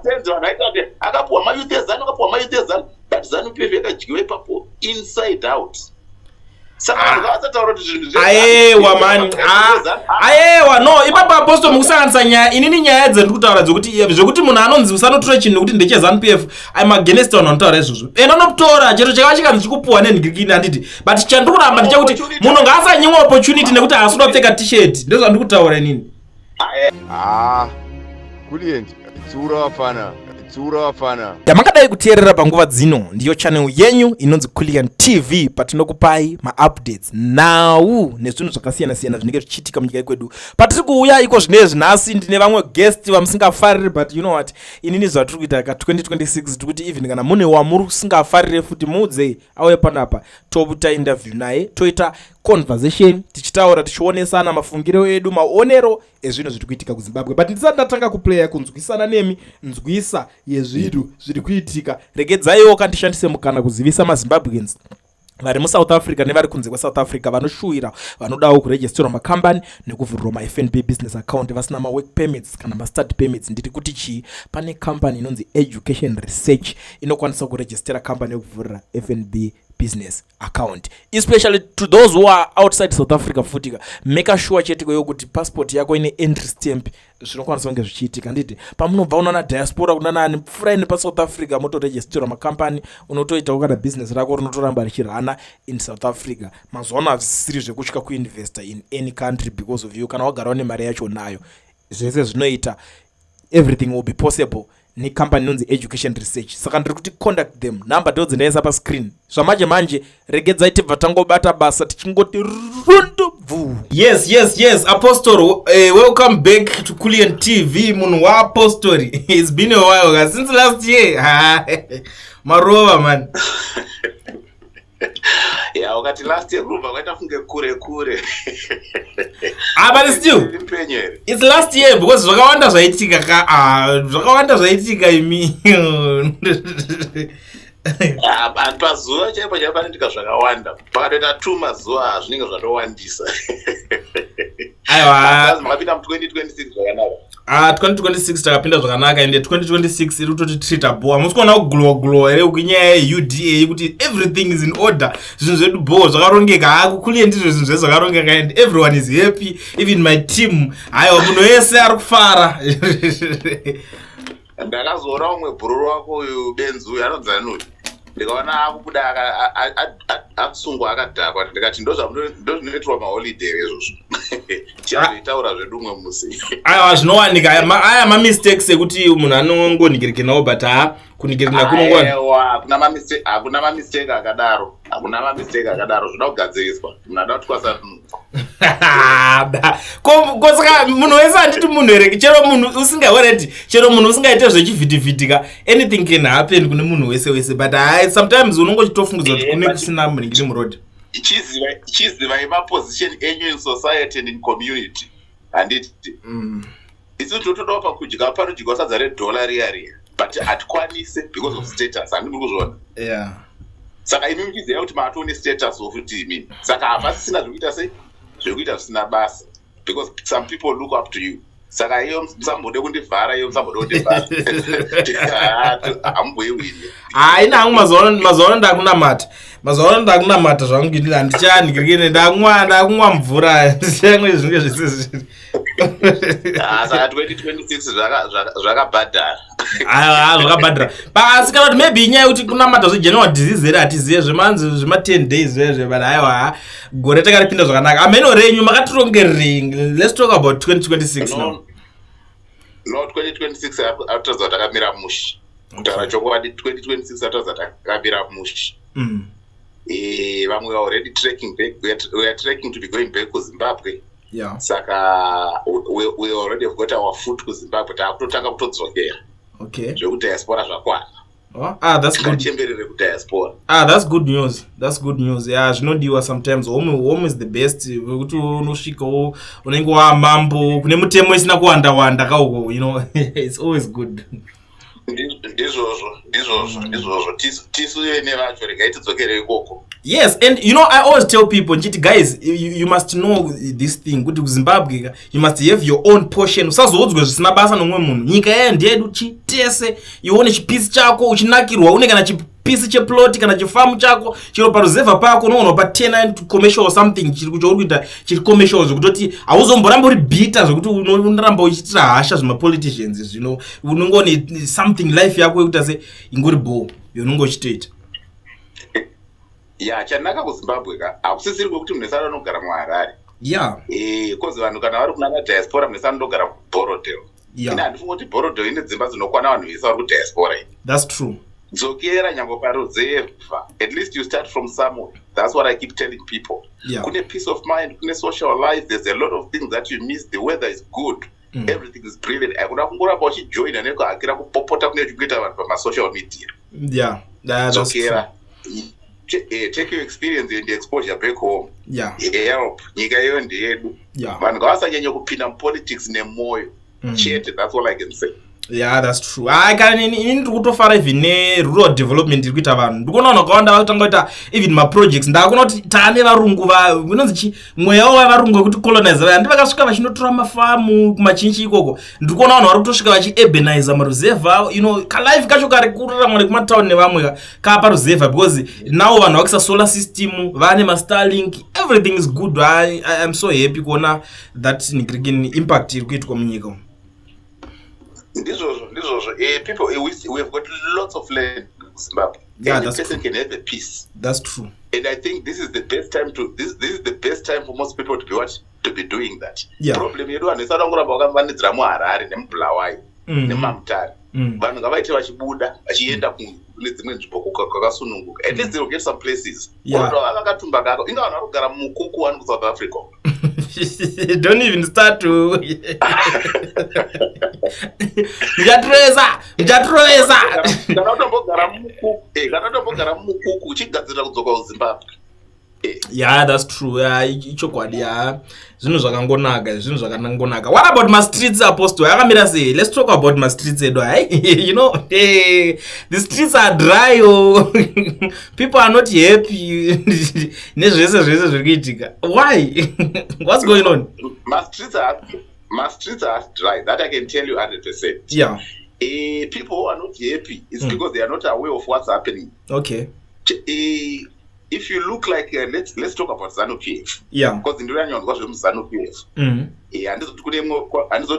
Masenzi vanhu aita kuti akapuwa mayouth eZANU, akapuwa mayouth eZANU, but ZANU PF yakadyiwa ipapo inside out. Saka vanhu ngavasataura kuti zvinhu Ayewa mani, ayewa, no, ipapo apostle mukusanganisa nyaya. Inini nyaya dzendiri kutaura dzekuti zvekuti munhu anonzi usanotora chinhu nekuti ndecheZANU PF, I'm against vanhu vanotaura izvozvo. Enda unotora chero chakava chikanzi chikupuwa nenhikirikini, handiti? But chandiri kuramba ndechekuti munhu ngaasanyimwa opportunity nekuti haasi kuda kupfeka T-shirt. Ndozvandiri kutaura inini. Ah, Kulient, tsiura vafana, tsiura vafana. Yamakadai kuteerera panguva dzino ndiyo channel yenyu inonzi Kulian TV, patinokupai maupdates, nhau nezvinhu zvakasiyana-siyana zvinenge zvichiitika munyika yekwedu. Patiri kuuya iko zvinezvi nhasi, ndine vamwe guest vamusingafariri, but you know what, inini zvatiri kuita ka 2026, tiri kuti even kana mune wamuri usingafarire futi, muudzei auye panapa, toita interview naye, toita conversation, tichitaura, tichionesana mafungiro edu, maonero ezvinhu zviri kuitika kuZimbabwe. But ndisati ndatanga kuplaya kunzwisana nemi nzwisa yezvinhu zviri kuitika, regedzaiwo kandishandise mukana kuzivisa maZimbabweans vari muSouth Africa nevari kunze kweSouth Africa vanoshuwira, vanodawo kuregisterwa makambani nekuvhurirwa maFNB business account vasina mawork permits kana mastudy permits. Ndiri kuti chii? Pane kambani inonzi Education Research inokwanisa kuregistera kambani yekuvhurira FNB business account, especially to those who are outside South Africa. Futika make sure chete yokuti passport yako ine entry stamp. Zvinokwanisa kunge zvichiitika, nditi pamunobva unoona diaspora kunanani, pfurai nepaSouth Africa, motoregisterwa makambani, unotoitawo kana business rako rinotoramba richirana in South Africa. Mazuva ano hazvisiri zvekutya kuinvesta in any country because of you. Kana wagarawo nemari yacho nayo, zvese zvinoita, everything will be possible nekambani inonzi Education Research. Saka ndiri kuti contact them, nhamba ndo dzindaisa pascreen. Zvamanje manje regedzai tibva tangobata basa, tichingoti rundu bvu. Yes, apostle, welcome back to Culian TV. Munhu waapostori, it's been a while, since last year. Marova man. Ya, ukati last year kubva kwaita kunge kure kure. Ah, but still Mpenyu here? It's last year because zvakawanda zvaitika ka. Ah, zvakawanda zvaitika imi. Ah, pazuva chaipo chaipo panoitika zvakawanda. Pakatoita 2 mazuva zvinenge zvatowandisa. Aiwa. Makapinda mu2026 zvakanaka? Ah, 2026 takapinda zvakanaka, ende 2026 iri kutoti treata bo. Hamusi kuona kuglowa glowa here kunyaya yeUDA, kuti everything is in order? Zvinhu zvedu bo zvakarongeka. Ha, kukuliye ndizvo, zvinhu zvedu zvakarongeka and everyone is happy, even my team. Haiwa, munhu wese ari kufara. Ndakazoona umwe bhururu wako uyu, benzi uyu anonzi ani uyu, ndikaona akubuda akusungwa akadhakwa. Ndikati ndozvinoitirwa maholiday izvozvo. Tichazoitaura zvedu umwe musi. Aiwa, zvinowanika. Aya mamistakes ekuti munhu anongonigirikinawo, but ha, kunigirikina kunongwa. Aiwa, hakuna mamistake akadaro, hakuna mamistake akadaro. Zvoda kugadziriswa, munhu ada kutwasa. Ko saka munhu wese, handiti munhu here? Chero munhu usingaoreti, chero munhu usingaite zvechivhitivhiti, anything can happen kune munhu wese wese. But hai, sometimes unongochitofungidzwa kuti kune kusina munhingiri muroad. Chizivai maposition enyu in society and in community, handiti? Isu tinotodawo pakudya, panodyiwa sadza redhola riya riya, but hatikwanise because of status, handi muri kuzviona? Yeah. Saka imi muchiziva kuti matone status wofuti imini, saka hapasisina zvekuita sei, zvekuita zvisina basa, because some people look up to you. Saka iyo musambode kundivhara, iyo musambode kundivhara, hamumboiwini. Hai, nangu mazuva ano ndakunamata, mazuva ano ndakunamata zvangu ini. Handichanhikirikine, ndakumwa mvura, ndichamwe zvinge zvisi. Ah, saka 2026 zvakabhadhara. Aiwa, zvakabhadhara. Asi kana kuti maybe inyaya yekuti kunamata zvegeneral disease here, hatizive, zvemanzi zvema10 days zvezve. But aiwa, gore takaripinda zvakanaka. Ameno renyu makatirongerei? Let's talk about 2026 now. No, 2026 akuratidza kuti takamira mushi. Kutaura chokwadi, 2026 akuratidza takamira mushi. Vamwe are already tracking back, we are tracking to be going back kuZimbabwe. Saka we already have got our foot kuZimbabwe, taakutotanga kutodzokera. Zvekudiaspora zvakwana. Oh, ah, that's good. Ngachemberere kudiaspora. Ah, that's good news, that's good news. Yeah, zvinodiwa sometimes. Home is the best, wekuti unosvikawo unenge wamambo, kune mutemo isina kuwanda wanda kauko. It's always good. Ndizvozvo, ndizvozvo, ndizvozvo. Tisu vene vacho, regai tidzokere ikoko. Yes, and I always tell people nchiti, guys, you must know this thing kuti kuZimbabwe ka, you must have your own portion. Usazoudzwe zvisina basa nomumwe munhu. Nyika yayo ndeyedu tese. Ione chipisi chako uchinakirwa, une kana chipisi cheplot kana chifamu chako chiro paruzevha pako, unoona pa10 commercial or something chiri chauri kuita chiri commercial, zvekutoti hauzomboramba uri bitter, zvekuti unoramba uchiitira hasha zvemapoliticians. Zvino unongone something, life yako yekuita se ingori bho yaunonge uchitoita. Ya, chanaka kuZimbabwe ka, hakusisiri kwekuti munhu ese anogara muHarare. 'Cause vanhu kana vari kunana diaspora, munhu ese anondogara kuBorrowdale. Ine handifungi kuti Borrowdale ine dzimba dzinokwana vanhu vese vari kudiaspora iyi. That's true. Dzokera nyange paruzevha, at least you start from somewhere. That's what I keep telling people. Kune peace of mind, kune social life. There's a lot of things that you miss. The weather is good. Everything is brilliant. Hakuna kungoramba uchijoina nekuhakira kupopota kune kuita vanhu pamasocial media. Yeah, that's true. Dzokera. Take your experience and exposure back home. Help nyika iyo, ndeyedu. Vanhu ngavasanyanya kupinda mupolitics nemwoyo chete. That's all I can say. Yeah, that's true. Hayi, kana ini ndiri kutofara even nerural development iri kuita vanhu. Ndikuona vanhu vakawanda vakutanga kuita even maprojects. Ndakuona kuti taane varungu inonzi chi mweya wavarungu wekuti colonize vaya, ndi vakasvika vachinotora mafamu kumachinchi ikoko. Ndiri kuona vanhu vari kutosvika vachiurbaniza maruzevha, kalife kacho kari kuraramwa nekumatauni nevamwe kaparuzevha, because now vanhu vakuisa solar system, vane maStarlink, everything is good. I am so happy kuona that impact iri kuitwa munyika umu. Ndizvozvo, ndizvozvo. People, we have got lots of land in Zimbabwe. Any that's person true. Can have a piece. That's true. And I think this is the best time to this, this is the best time for most people to be what to be doing that. Problem yedu, vanhu isada kungoramba vakafananidzira muHarare nemuBulawayo nemumamutare. Vanhu ngavaite vachibuda vachienda kune dzimwe nzvimbo kwakasununguka. At least they will get some places. Unotova vakatumba kako, inga vanhu vari kugara mumukuku wani kuSouth Africa. Don't even start to, ndichatireza, ndichatireza. Kana utombogara mumukuku uchigadzirira kudzoka kuZimbabwe. Yeah, that's true. Yeah, ichokwadi. Yeah, zvinhu zvakangonaka, zvinhu zvakangonaka. What about mastreets, Apostle? Yakamira sei? Let's talk about mastreets edu. Hai, the streets are dry. Oh, people are not happy nezvese zvese zviri kuitika. Why? What's going on? Ma streets are dry, that I can tell you 100%. People who are not happy, it's because they are not aware of what's happening. If you look like, let's talk about ZANU PF, because ndinonyanyonzwa zvemuZANU PF. Handizoti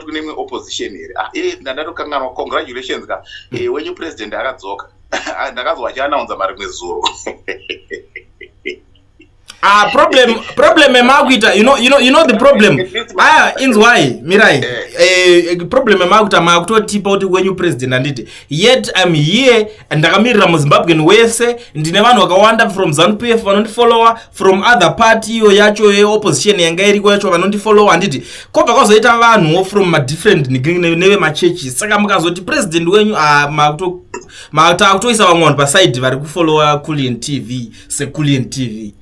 kune imwe opposition here? Ah, ndandatokanganwa. Congratulations ka, wenyu president akadzoka. Ndakazwa achianaunza marimwe zuro. Ah, problem emakuita, you know the problem aya, inzwai, mirai. Problem emakuita, makutotipa kuti wenyu president, handiti? Yet I'm here, ndakamirira muZimbabwean wese. Ndine vanhu vakawanda from ZANU PF vanondifollowa, from other party iyo yacho yeopposition yanga iriko yacho vanondifollowa, handiti? Kobva kwazoita vanhuwo from madifferent nevemachechi. Saka mukazoti president wenyu, ah, takutoisa vamwe vanhu pasaidi vari kufollowa Culian TV seCulian TV.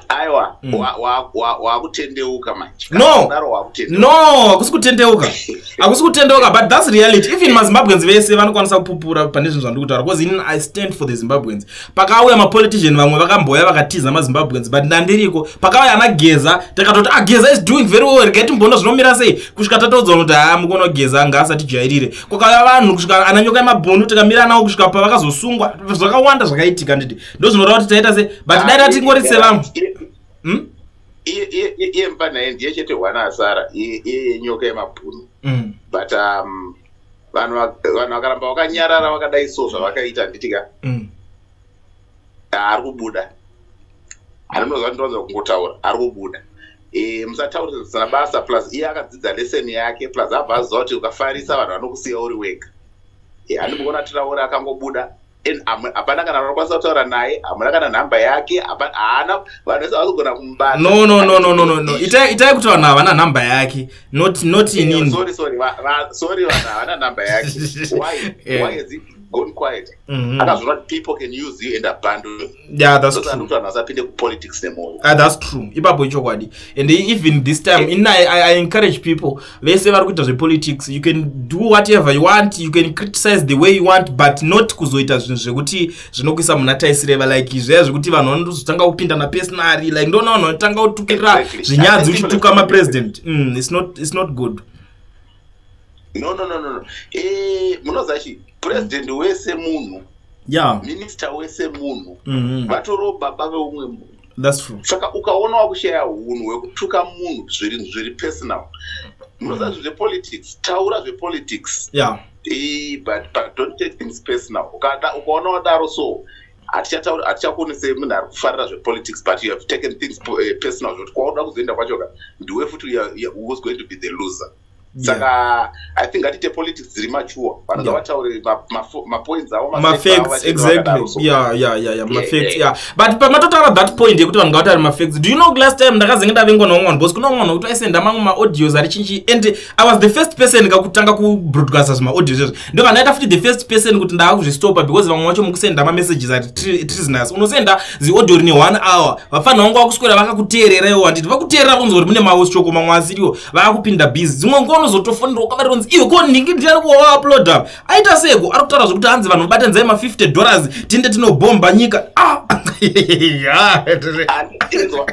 Aiwa, wakutendeuka manje. No. Kudaro wakutendeuka. No, hakusi kutendeuka, hakusi kutendeuka, but that's reality. Even maZimbabweans vese vanokwanisa kupupura pane zvinhu zvandiri kutaura, because inini I stand for the Zimbabweans. Pakauya mapolitician vamwe vakamboya vakatiza maZimbabweans, but ndandiriko. Pakauya ana Geza, takatoti, "Ah, Geza is doing very well, regai timboona zvinomira sei," kusvika tatoudzwa kuti, "Ha, mukuona Geza ngaasatijairire." Kwakauya vanhu kusvika ana Nyoka yemabhunu, tikamira nawo kusvika pavakazosungwa. Zvakawanda zvakaitika, nditi ndo zvinoreva kuti taita sei, but dai tatingori sevamwe? Iye mupanaye ndiye chete hwana asara, iye Nyoka yemabhunu. But vanhu vakaramba vakanyarara vakadai, so zvavakaita, handitika? Ari kubuda, handinoziva, ndinowanza kungotaura, ari kubuda. Musataurisa zvisina basa. Plus iye akadzidza lesson yake, plus abva aziva kuti ukafarisa vanhu vanokusiya uri wega. Handimboona Traore akangobuda. Hapana kana vanokwanisa kutaura naye, hamuna kana nhamba yake, haana, vanhu vese havazogona kumubata. No, no, no, no, no, no, no. Itai kuti vanhu havana nhamba yake, not inini. Sorry, sorry, sorry, vanhu havana nhamba yake. Why? Why is it? gone quiet. Akazviona kuti people can use you and abandon you. Yeah, that's Ndosaka true. ndikuti vanhu vasapinde kupolitics nemwoyo. Ah, that's true. Ipapo ichokwadi. And even this time, in I encourage people, vese vari kuita zvepolitics, you can do whatever you want, you can criticize the way you want, but not kuzoita zvinhu zvekuti zvinokuisa muna taisireva, like zviya zvekuti vanhu vanozotanga kupinda napersonally, like ndoona vanhu vanotanga kutukirira zvinyadzi uchituka mapresident. It's not good. No, munoziva chi, president wese munhu, minister wese munhu, vatoriwo baba veumwe munhu. That's true. Saka ukaona wakushaya unhu hwekutuka munhu zviri personal, munoziva zvinhu zvepolitics, taura zvepolitics, but don't take things personal. Ukaona wadaro, so hatichatauri, hatichakuoni semunhu ari kufarira zvepolitics, but you have taken things personal, zvokuti kwauda kuzoenda kwachoka ndiwe futi who's going to be the loser. Saka I think ngatiite politics dziri mature. Vanhu ngavataure mapoints avo, mafacts, exactly. Yeah, mafacts, yeah. But pamatotaura that point yekuti vanhu ngavataure mafacts, do you know last time ndakazenge ndavengwa naumwe vanhu, because kuna umwe vanhu wekuti aisenda mamwe maaudios ari chinchi, and I was the first person kakutanga kubroadcasta zvimaaudios izvo. Ndobva ndaita futi the first person kuti ndaakuzvistopa, because vamwe vacho mukusenda mamessages ari treasonous. Unosenda ziaudio rine one hour, vafanira vangu vakuswera vakakuteerera iwo, handiti? Vakuteerera kunzi kuti mune mashoko mamwe asiriwo, vaakupinda busy. Dzimwe nguva unozotofonera ukavari kunzi iwe ko ndingi ndiani kuwauploada, aita seko ari kutaura zvokuti hanzi vanhu vabatanzai ma50 dollars tiende tinobhomba nyika. Ah! Inzwa,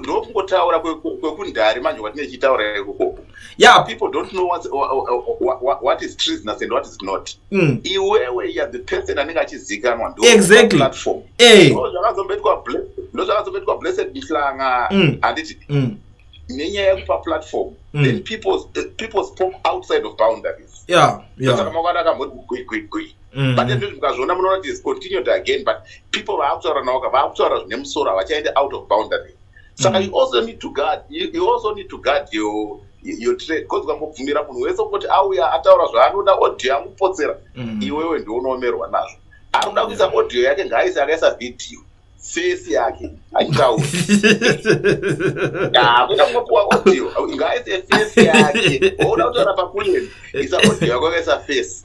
ndokungotaura kwekundari manje kwatine chitaura ikoko. People don't know what is treasonous and what is not. Iwewe, you are the person anenge achizikanwa, ndo platform. Ndo zvakazomboitwa Blessed Mhlanga, handiti? Nenyaya yekupa platform, then people spoke outside of boundaries. Saka makwana akamboti gwi gwi gwi. But then mukazviona, munoona kuti is continued again, but people vaakutaura navo ka, vaakutaura zvine musoro, havachaende out of boundary. Saka you also need to guard your trade, because ukangobvumira munhu wese kuti auya ataura zvaanoda, audio yamupotsera, iwewe ndiunoomerwa nazvo. Ari kuda kuisa audio yake, ngaaise akaisa video, face yake achitaura. Kuda kungopuwa audio, ngaaise face yake. Ouda kutaura pakuleni, isa audio yako akaisa face.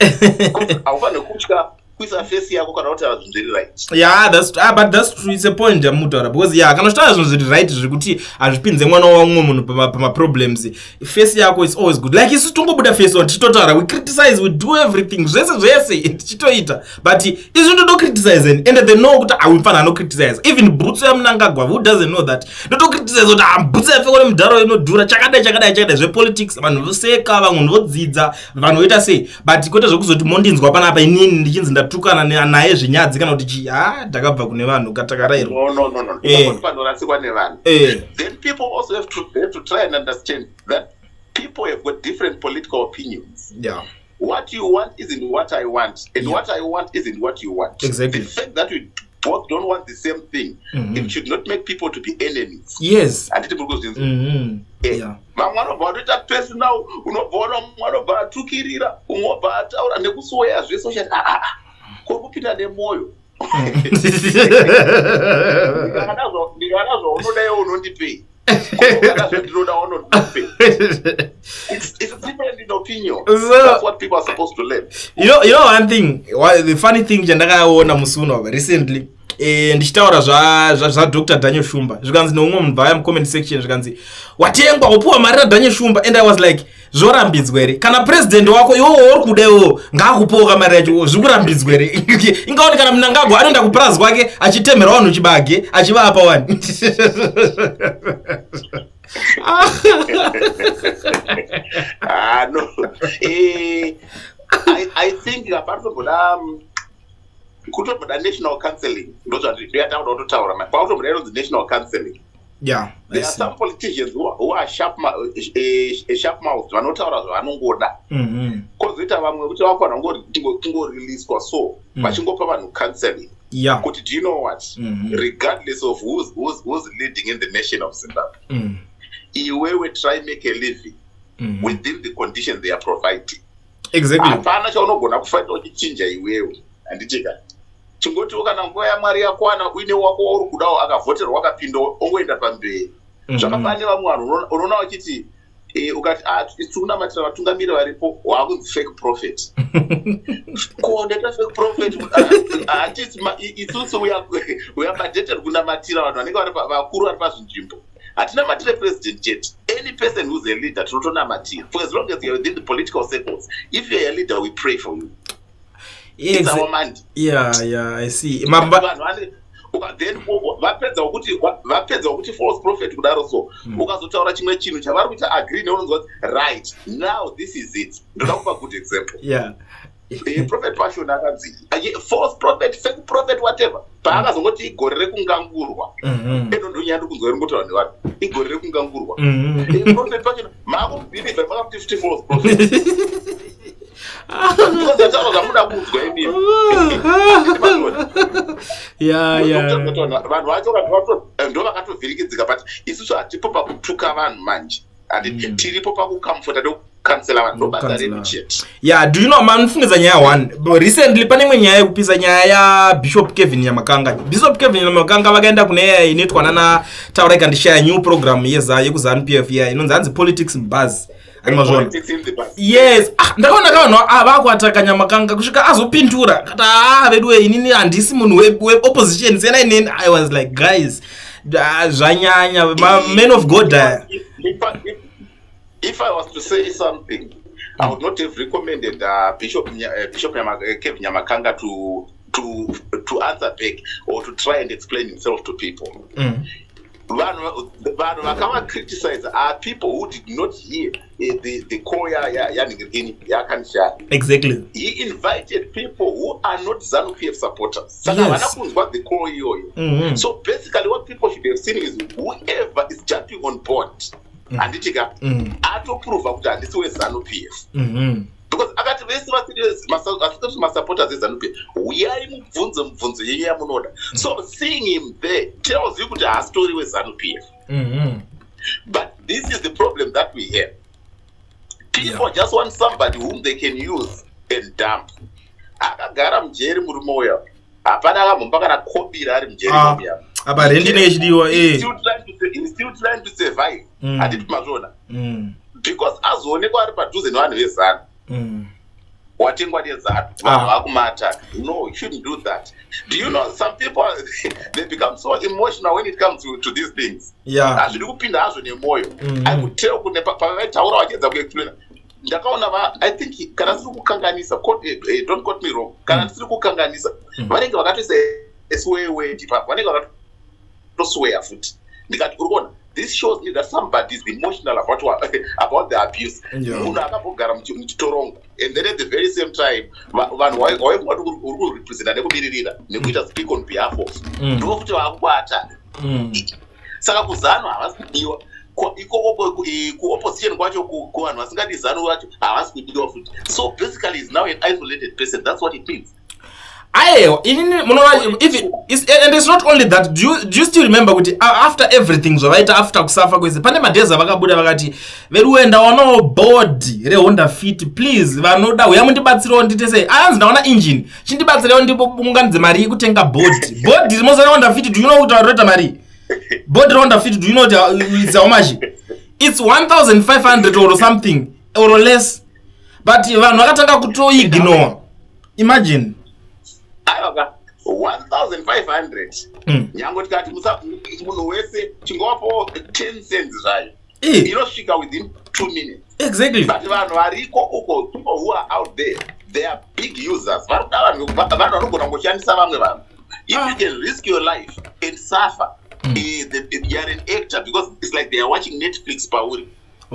Haufaniri kutya kuisa face yako kana kutaura zvinhu zviri right. Yeah, but that's true. It's a point yamutaura, because yeah, kana uchitaura zvinhu zviri right, zvekuti hazvipinze mwana wamumwe munhu pamaproblems, face yako is always good. Like isu tongobuda face on, tichitotaura, we criticize, we do everything, zvese zvese tichitoita, but izvi ndotocriticize and they know kuti awimfana anocriticize. Even bhutsu yaMnangagwa, who doesn't know that? Ndotocriticize kuti ah, bhutsu yapfekwa nemudharo inodhura, chakadai chakadai chakadai. Zvepolitics vanhu voseka, vamwe vodzidza, vanhu voita sei, but kwete zvekuzoti mondinzwa panapa inini ndichinzi ndatukana naye zvinyadzi kana kuti chi. Ha, ndakabva kune vanhu katakarayirwa. No. Panorasikwa nevanhu. Then people also have to try and understand that people have got different political opinions. What you want isn't what I want, and what I want isn't what you want. The fact that we both don't want the same thing, it should not make people to be enemies. Handiti muri kuzvinzwa? Vamwe vanobva vatoita personal, unobva ona mumwe anobva atukirira, umwe obva ataura nekusoya zvese, uchati aa ah, ah, kuri kupinda nemwoyo. Ndikada zvaunoda iwe unondipei? Ukada zvandinoda unondipei? It's different in opinion. That's what people are supposed to learn. You know one thing, the funny thing chandakaona musi uno recently, ndichitaura zvaDr Daniel Shumba, zvikanzi neumwe munhu bvaya mucomment section, zvikanzi watengwa, upiwa mari naDaniel Shumba. And I was like, zvorambidzwa here? Kana president wako iwowo uri kuda iwowo, ngaakupowo kamari yacho, zviri kurambidzwa here? Ingaoni kana Mnangagwa anoenda kupurazi kwake achitemhera vanhu chibage achivapa wani. Ah, no. I think hapatotoboda kutoboda national counseling. Ndozvandinoyatakuda kutotaura, kwakutoboda inonzi national counseling. There are some politicians who are sharp mouth, vanotaura zvavanongoda. Kwozoita vamwe kuti vafanira kungoriliswa so, vachingopa vanhu counseling kuti, do you know what, regardless of who's leading in the nation of Zimbabwe, iwewe try make a living within the conditions they are providing. Hapana chaunogona kufaita uchichinja iwewe, handitika? Chingotiwo kana nguva yaMwari yakwana, uine wako wauri kudawo, akavhoterwa, akapinda, ongoenda pamberi. Zvakafanana nevamwe vanhu unoona vachiti Ukati, "Ah, tiri kunamatira vatungamiri varipo," waakunzi fake prophet. Ko ndaita fake prophet? Hatisi isusu we are mandated kunamatira vanhu vanenge vari vakuru vari pazvinzvimbo. Hatinamatire president chete. Any person who's a leader, tinotonamatira for as long as you're within the political circles. If you're a leader, we pray for you. It's our mandate. Yeah, I see. Vanhu then vapedza kuti false prophet kudaro, so ukazotaura chimwe chinhu chavari kuita agree neunonzwa kuti, "Right now, this is it." Ndoda kupa good example. Prophet Passion akanzi false prophet, fake prophet, whatever, paakazongoti igore rekungangurwa. Eno ndonyaya ndikunzwa ringotaura nevanhu, igore rekungangurwa. Prophet Passion makubhilivha, makakuti futi false prophet because ataura zvamuda kunzwa imimi. Vanhu vacho ndo vakatovhirikidzika, but isusu hatipo pakutuka vanhu manje. Handi tiripo pakucomforta nekucounsela vanhu, ndo basa redu chete. Yeah, do you know, manifungidza nyaya one. But recently pane imwe nyaya yekupisa, nyaya yaBishop Kevin Nyamakanga. Bishop Kevin Nyamakanga vakaenda kune iya inoitwa nana Taurai Kandishaya, new program yekuZANU PF iya inonzi hanzi Politics Buzz. Animazvona? Politics in the Buzz. Yes. Ah, ndakaona ka vanhu vakuataka Nyamakanga kusvika azopindura kati, "Ah, veduwe, inini handisi munhu weopposition, siyanai neni." I was like, "Guys, ah, zvanyanya." Man of God aya. If I was to say something, I would not have recommended Bishop Kevin Nyamakanga to answer back or to try and explain himself to people. Vanhu vakavacriticize are people who did not hear the call yanhingirikini yaKandishaya. He invited people who are not ZANU PF supporters, saka havana kunzwa the call iyoyo. So basically what people should have seen is whoever is jumping on board, handiti ka, atoprova kuti handisi weZANU PF, because akati vese vasiri masupporters eZANU PF, uyai mubvunze mubvunzo yenyu yamunoda. So seeing him there tells you kuti haasitori weZANU PF. But this is the problem that we have: people just want somebody whom they can use and dump. Akagara mujeri murume uya, hapana akambomba kana kobira ari mujeri. Muya Apa rendi inenge ichidiwa. He's still trying to survive. Handiti mazviona? Because azoonekwa ari padhuze nevanhu veZANU, watengwa neZANU, vanhu vakumata. No, you shouldn't do that. Do you know some people, they become so emotional when it comes to these things? Hazvidi kupinda hazvo nemwoyo. I could tell kune pavaitaura vachiedza kuexplaina, ndakaona I think kana ndisiri kukanganisa, don't quote me wrong, kana ndisiri kukanganisa, vanenge vakatoisa swear word ipapo, vanenge vakatoswear futi. Ndikati, "Uri kuona, this shows me that somebody is emotional about the abuse." Munhu akambogara muchitorongo and then at the very same time vanhu waifunga kuti uri kurepresenta nekumiririra nekuita speak on behalf of, ndo futi vakubata. Saka kuZANU havasi kudiwa. Ikoko kuopposition kwacho, kuvanhu vasingadi ZANU vacho, havasi kudiwa futi. So basically is now an isolated person. That's what it means. Aiwa, inini munova if and it's not only that. Do you still remember kuti after everything zvavaita, after kusafa kwese, pane madhezi avakabuda vakati, "Veduwe, ndawanawo bhodhi reHonda Fit, please vanoda uya mundibatsirewo ndite sei." Anzi, "Ndawana engine, chindibatsirewo ndiunganidze mari yekutenga bhodhi." Bhodhi rimoza reHonda Fit, do you know kuti roita mari bhodhi reHonda Fit? Do you know kuti it's how much? It's 1500 or something or less, but vanhu vakatanga kutoignore. Imagine. Aiwaka, 1500. Nyange tikati munhu wese chingovapo 10 cents zvayo, inosvika within 2 minutes. But vanhu variko uko, people who are out there, they are big users. Vari kuda vanhu, vanhu vanogona kungoshandisa vamwe vanhu. If you can risk your life and suffer, you are an actor, because it's like they are watching Netflix pauri.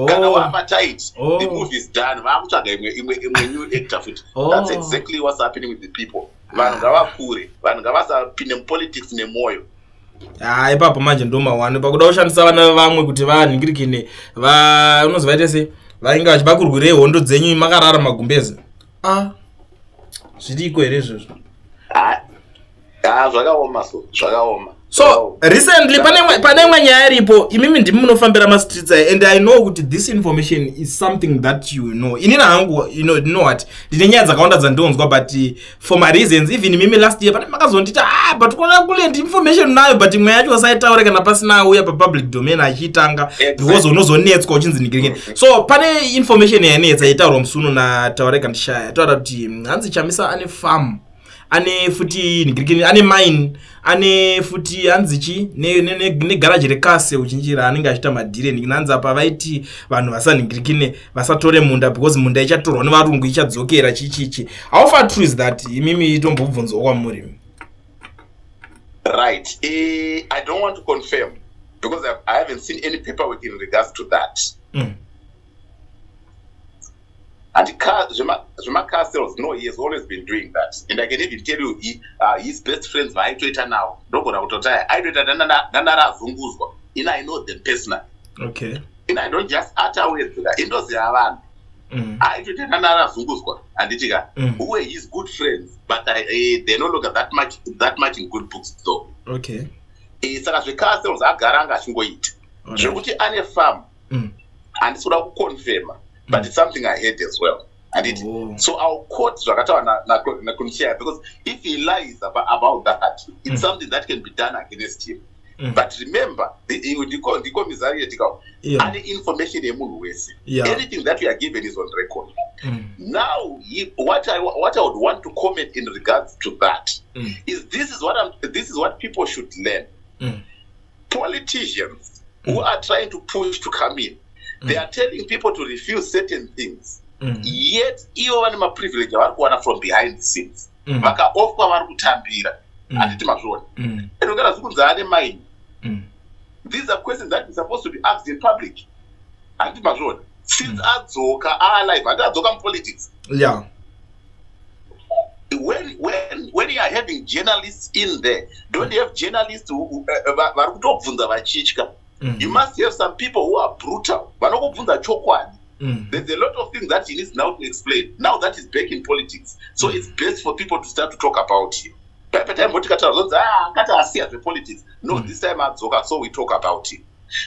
Kana wapa tight, the movie is done, vakutsvaga imwe new actor futi. That's exactly what's happening with the people. Vanhu ngavakure, vanhu ngavasapinde mupolitics nemwoyo. Ha, ipapo manje ndo mawani pakuda kushandisa vana vevamwe kuti vanhingirikine, unozi vaite sei, vainge vachibakurwirei hondo dzenyu makarara magumbeze. A, zviriko here izvozvo? Ha, zvakaoma, so zvakaoma. So recently pane imwe nyaya iripo. Imimi ndimi munofambira mastreets aya, and I know kuti this information is something that you know. Inini hangu, you know what, ndine nyaya dzakawanda dzandinonzwa, but for my reasons, even imimi last year pane makazonditi, "Ah, but kuona kule ndi information nayo," but imwe yacho usaitaure kana pasina auya papublic domain achiitanga, because unozonetswa uchinzi nigirigini. So pane information yainetsa yaitaurwa musi uno naTaurai Kandishaya, taura kuti hanzi Chamisa ane farm, ane futi nigirigini, ane mine, ane futi hanzi chi negaraji rekase uchinjira anenge achiita madhiri. Nanzi apa vaiti vanhu vasanhingirikine, vasatore munda because munda ichatorwa nevarungu, ichadzokera chichichi. How far true is that? Imimi itombobvunzwa kwamuri. Right. I don't want to confirm because I haven't seen any paperwork in regards to that. And zvema-car sales, no, he has always been doing that. And I can even tell you his best friends vaaitoita navo, ndogona kutoti aitoita dandarazunguzwa. In I know them personally. In I don't just utter words, indoziva vanhu. Aitoita dandarazunguzwa, handiti ka? Who were his good friends, but they're no longer that much in good books though. Saka zvecar sales agara anga achingoita. Zvekuti ane farm, handisi kuda kuconfirma, but it's something I heard as well, handiti? Oh. So I'll quote zvakataura naKundishaya, because if he lies about that, it's something that can be done against him. But remember, ndiko mizari yetika ane information yemunhu wese. Anything that you are given is on record. Now what I would want to comment in regards to that is this is what people should learn. Politicians who are trying to push to come in, they are telling people to refuse certain things, yet ivo vane maprivilege avari kuwana from behind the scenes. Vakaofwa vari kutambira, handiti mazviona? Enongera zvikunzi ane mine. These are questions that are supposed to be asked in public, handiti mazviona? Since adzoka aalive, handiti adzoka mupolitics, when you are having journalists in there, don't you have journalists who vari kutobvunza vachitya? You must have some people who are brutal, vanokubvunza chokwadi. There's a lot of things that he needs now to explain now that he's back in politics. So it's best for people to start to talk about him. Paipe tikataura zonzi, "Ah, angati asiya zvepolitics." No. This time adzoka, so we talk about him,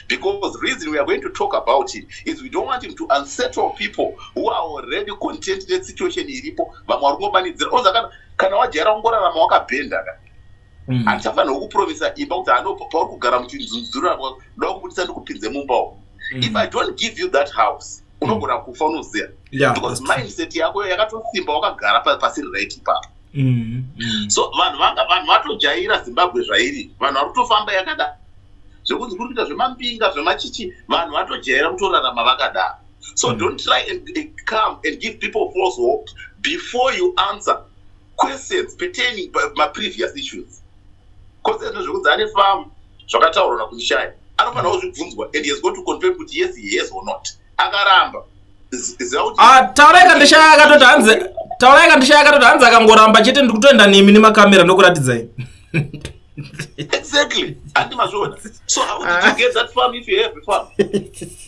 because the reason we are going to talk about him is we don't want him to unsettle people who are already content nesituation iripo. Vamwe vari kungomanidzira oza kana wajaira kungorarama wakabhenda ka. Handichafanirwa kupromisa imba kuti ano pauri kugara muchinzunzura, ndoda kubudisa ndikupinze mumbawo. If I don't give you that house, unogona kufa, unoziva? Because That's true. mindset yako yakatosimba, wakagara pasiri right ipapo. So vanhu vanga vanhu vatojaira Zimbabwe zvairi, vanhu vari kutofamba yakadaro, zvekunzi kuri kuita zvemambinga, zvemachichi, vanhu vatojaira kutorarama vakadaro. So don't try and come and give people false hope before you answer questions pertaining maprevious issues. Kwose zvekunzi ane farm zvakataurwa naKundishaya, anofanira kuzvibvunzwa and he has got to confirm kuti yes, he has or not. Akaramba, ziva kuti Ah, Taurai Kandishaya akatoti hanzi, Taurai Kandishaya akatoti hanzi akangoramba chete, ndikutoenda nemi nemakamera ndokuratidzai. Exactly, handi mazviona? So how did you get that farm if you have a farm?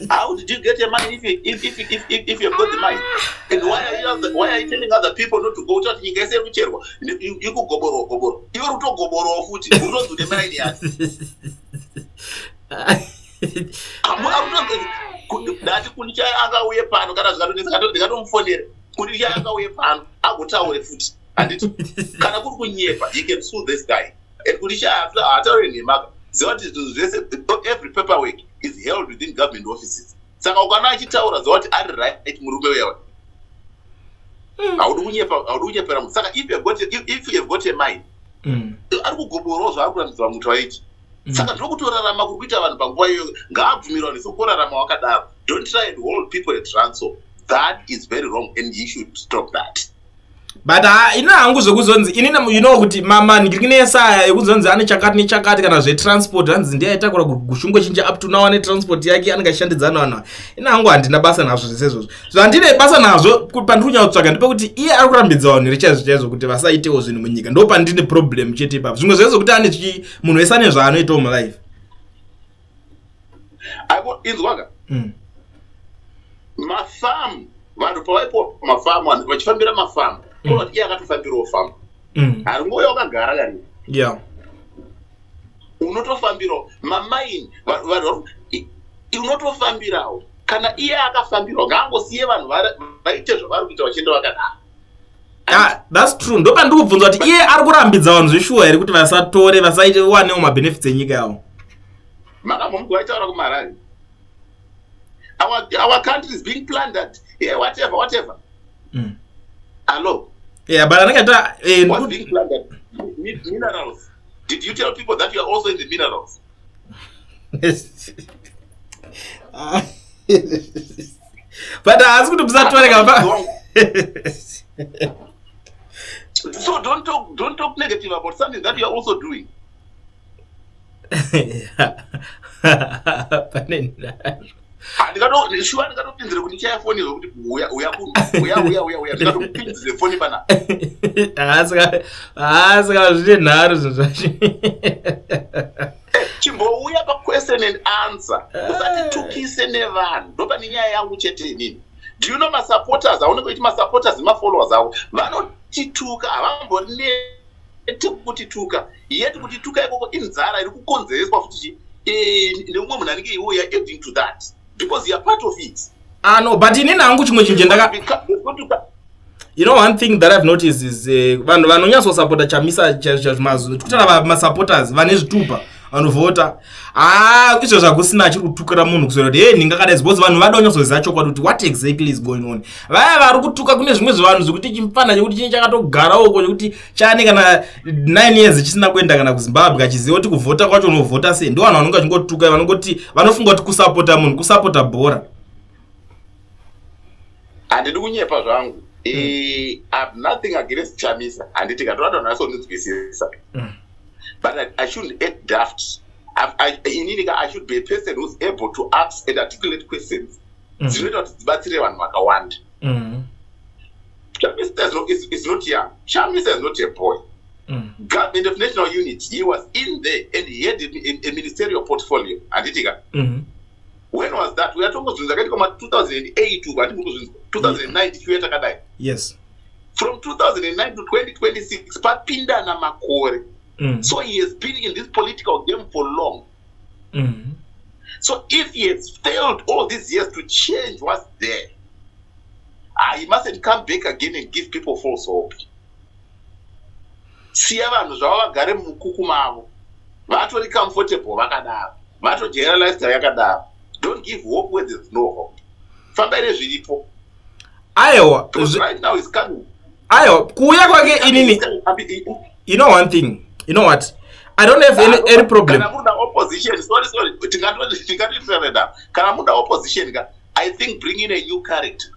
How did you get a mine if you've got the mine? And why are you telling other people not to go? Kuti nyika yese iri kucherwa, ikugoborwa goborwa, iwe uri kutogoborwawo futi, utonzi une mine yake. Ndati Kundishaya angauye pano, kana zvikatondinetsa ndikatomufonera. Kundishaya angauye pano agotaure futi, handiti? Kana kuri kunyepa, he can sue this guy. And Kundishaya haataure nhemaka. Ziva kuti zvinhu zvese, every paperwork is held within government offices. Saka ukana achitaura, ziva kuti ari right murume uyawa. Haudi kunyepa, haudi kunyepera munhu. Saka if you have got a mine, ari kugoborawo zvaari kurambidza mutu waiti. Saka ndokutorarama kuri kuita vanhu panguva iyoyo. Ngaabvumirwa nesokurarama wakadaro. Don't try and hold people at ransom. That is very wrong and you should stop that. But ina hangu zvekuzonzi inini, you know kuti manhingirikini esaya ekuzonzi ane chakati nechakati, kana zvetransport, hanzi ndiye aitakura Gushungo chinja, up to now ane transport yake, anenge achishandidzana vanhu. Ina hangu handina basa nazvo zvese izvozvo. Zvandine basa nazvo pandiri kunyatsotsvaga ndepekuti iye ari kurambidza vanhu here chaizvo chaizvo kuti vasaitewo zvinhu munyika? Ndo pandine problem chete ipapo. Zvimwe zvese zvekuti ane chi, munhu wese ane zvaanoitawo mulife. Aiko inzwaka. Mafamu, vanhu pavaipiwa mafamu, vanhu vachifambira mafamu, kunoti iye akatofambirawo famu. Haringouya wakagara kani. Unotofambirawo mamaini, vanhu unotofambirawo. Kana iye akafambirwa, ngaangosiye vanhu vaite zvavari kuita, vachienda vakadaro. Ah, that's true. Ndopandiri kubvunza kuti iye ari kurambidza vanhu zveshuwa here kuti vasatore, vasaite wanewo mabenefits enyika yavo? Makambomugwa aitaura kumarari, Our country is being plundered," yeah, whatever, whatever. Hello? Yeah, but anenge ata What's being plundered? Minerals. Did you tell people that you are also in the minerals? But haasi kuti musatore kapa. So don't talk negative about something that you are also doing. Pane nharo. Shuwa, ndikatopinzire kuti chaya foni kuti uya, uya kuno, uya, uya, uya, uya, ndikatopinzire foni pana. Saka zvine nharo zvinhu zvacho. Chimbouya paquestion and answer, usatitukise nevanhu. Ndopane nyaya yangu chete inini. Do you know masupporters aunenge uiti masupporters nemafollowers avo vanotituka, havambori nete kutituka, yet kutituka ikoko inzara iri kukonzereswa futi chi neumwe munhu anenge iwo. You are adding to that because you are part of it. Ah, no, but inini hangu chimwe chinhu chendaka you know, one thing that I've noticed is vanhu vanonyatsosapota Chamisa mazu kutaura, masupporters vane zvitupa vanovhota, ah, izvo zvakusina achiri kutukira munhu kuswera kuti, "Hey, ndingakadai," because vanhu vada kunyatsoziva chokwadi kuti what exactly is going on. Vaya vari kutuka kune zvimwe zvevanhu zvekuti chimufana chekuti chinenge chakatogara uko, chekuti chane kana 9 years chisina kuenda kana kuZimbabwe, achiziva kuti kuvhota kwacho unovhota sei, ndo vanhu vanonge vachingotuka. Vanongoti vanofunga kuti kusapota munhu kusapota bhora. Handidi kunyepa zvangu. I've nothing against Chamisa, handiti? Katoda vanhu but I shouldn't act daft. Inini ka, I should be a person who's able to ask and articulate questions dzinoita kuti dzibatsire vanhu vakawanda. Chamisa is not young. Chamisa is not a boy. Government of National Unity, he was in there and he had a ministerial portfolio, handiti ka? When was that? Uyatongozvinzwa zvakaitika ma 2008 uko, handiti? Kuzvinzwa 2009 tichiuya takadai. From 2009 to 2026 papindana makore. So he has been in this political game for long. So if he has failed all these years to change what's there, ah, he mustn't come back again and give people false hope. Siya vanhu zvavo vagare mumukuku mavo, vatori comfortable vakadaro, vatojaira lifestyle yakadaro. Don't give hope where there's no hope. Fambai nezviripo. Aiwa. Because right now is coming. Aiwa, kuuya kwake inini, you know one thing, you know what, I don't have any problem. Kana muda opposition, sorry, sorry, tingatoitirana. Kana muda opposition ka, I think bring in a new character.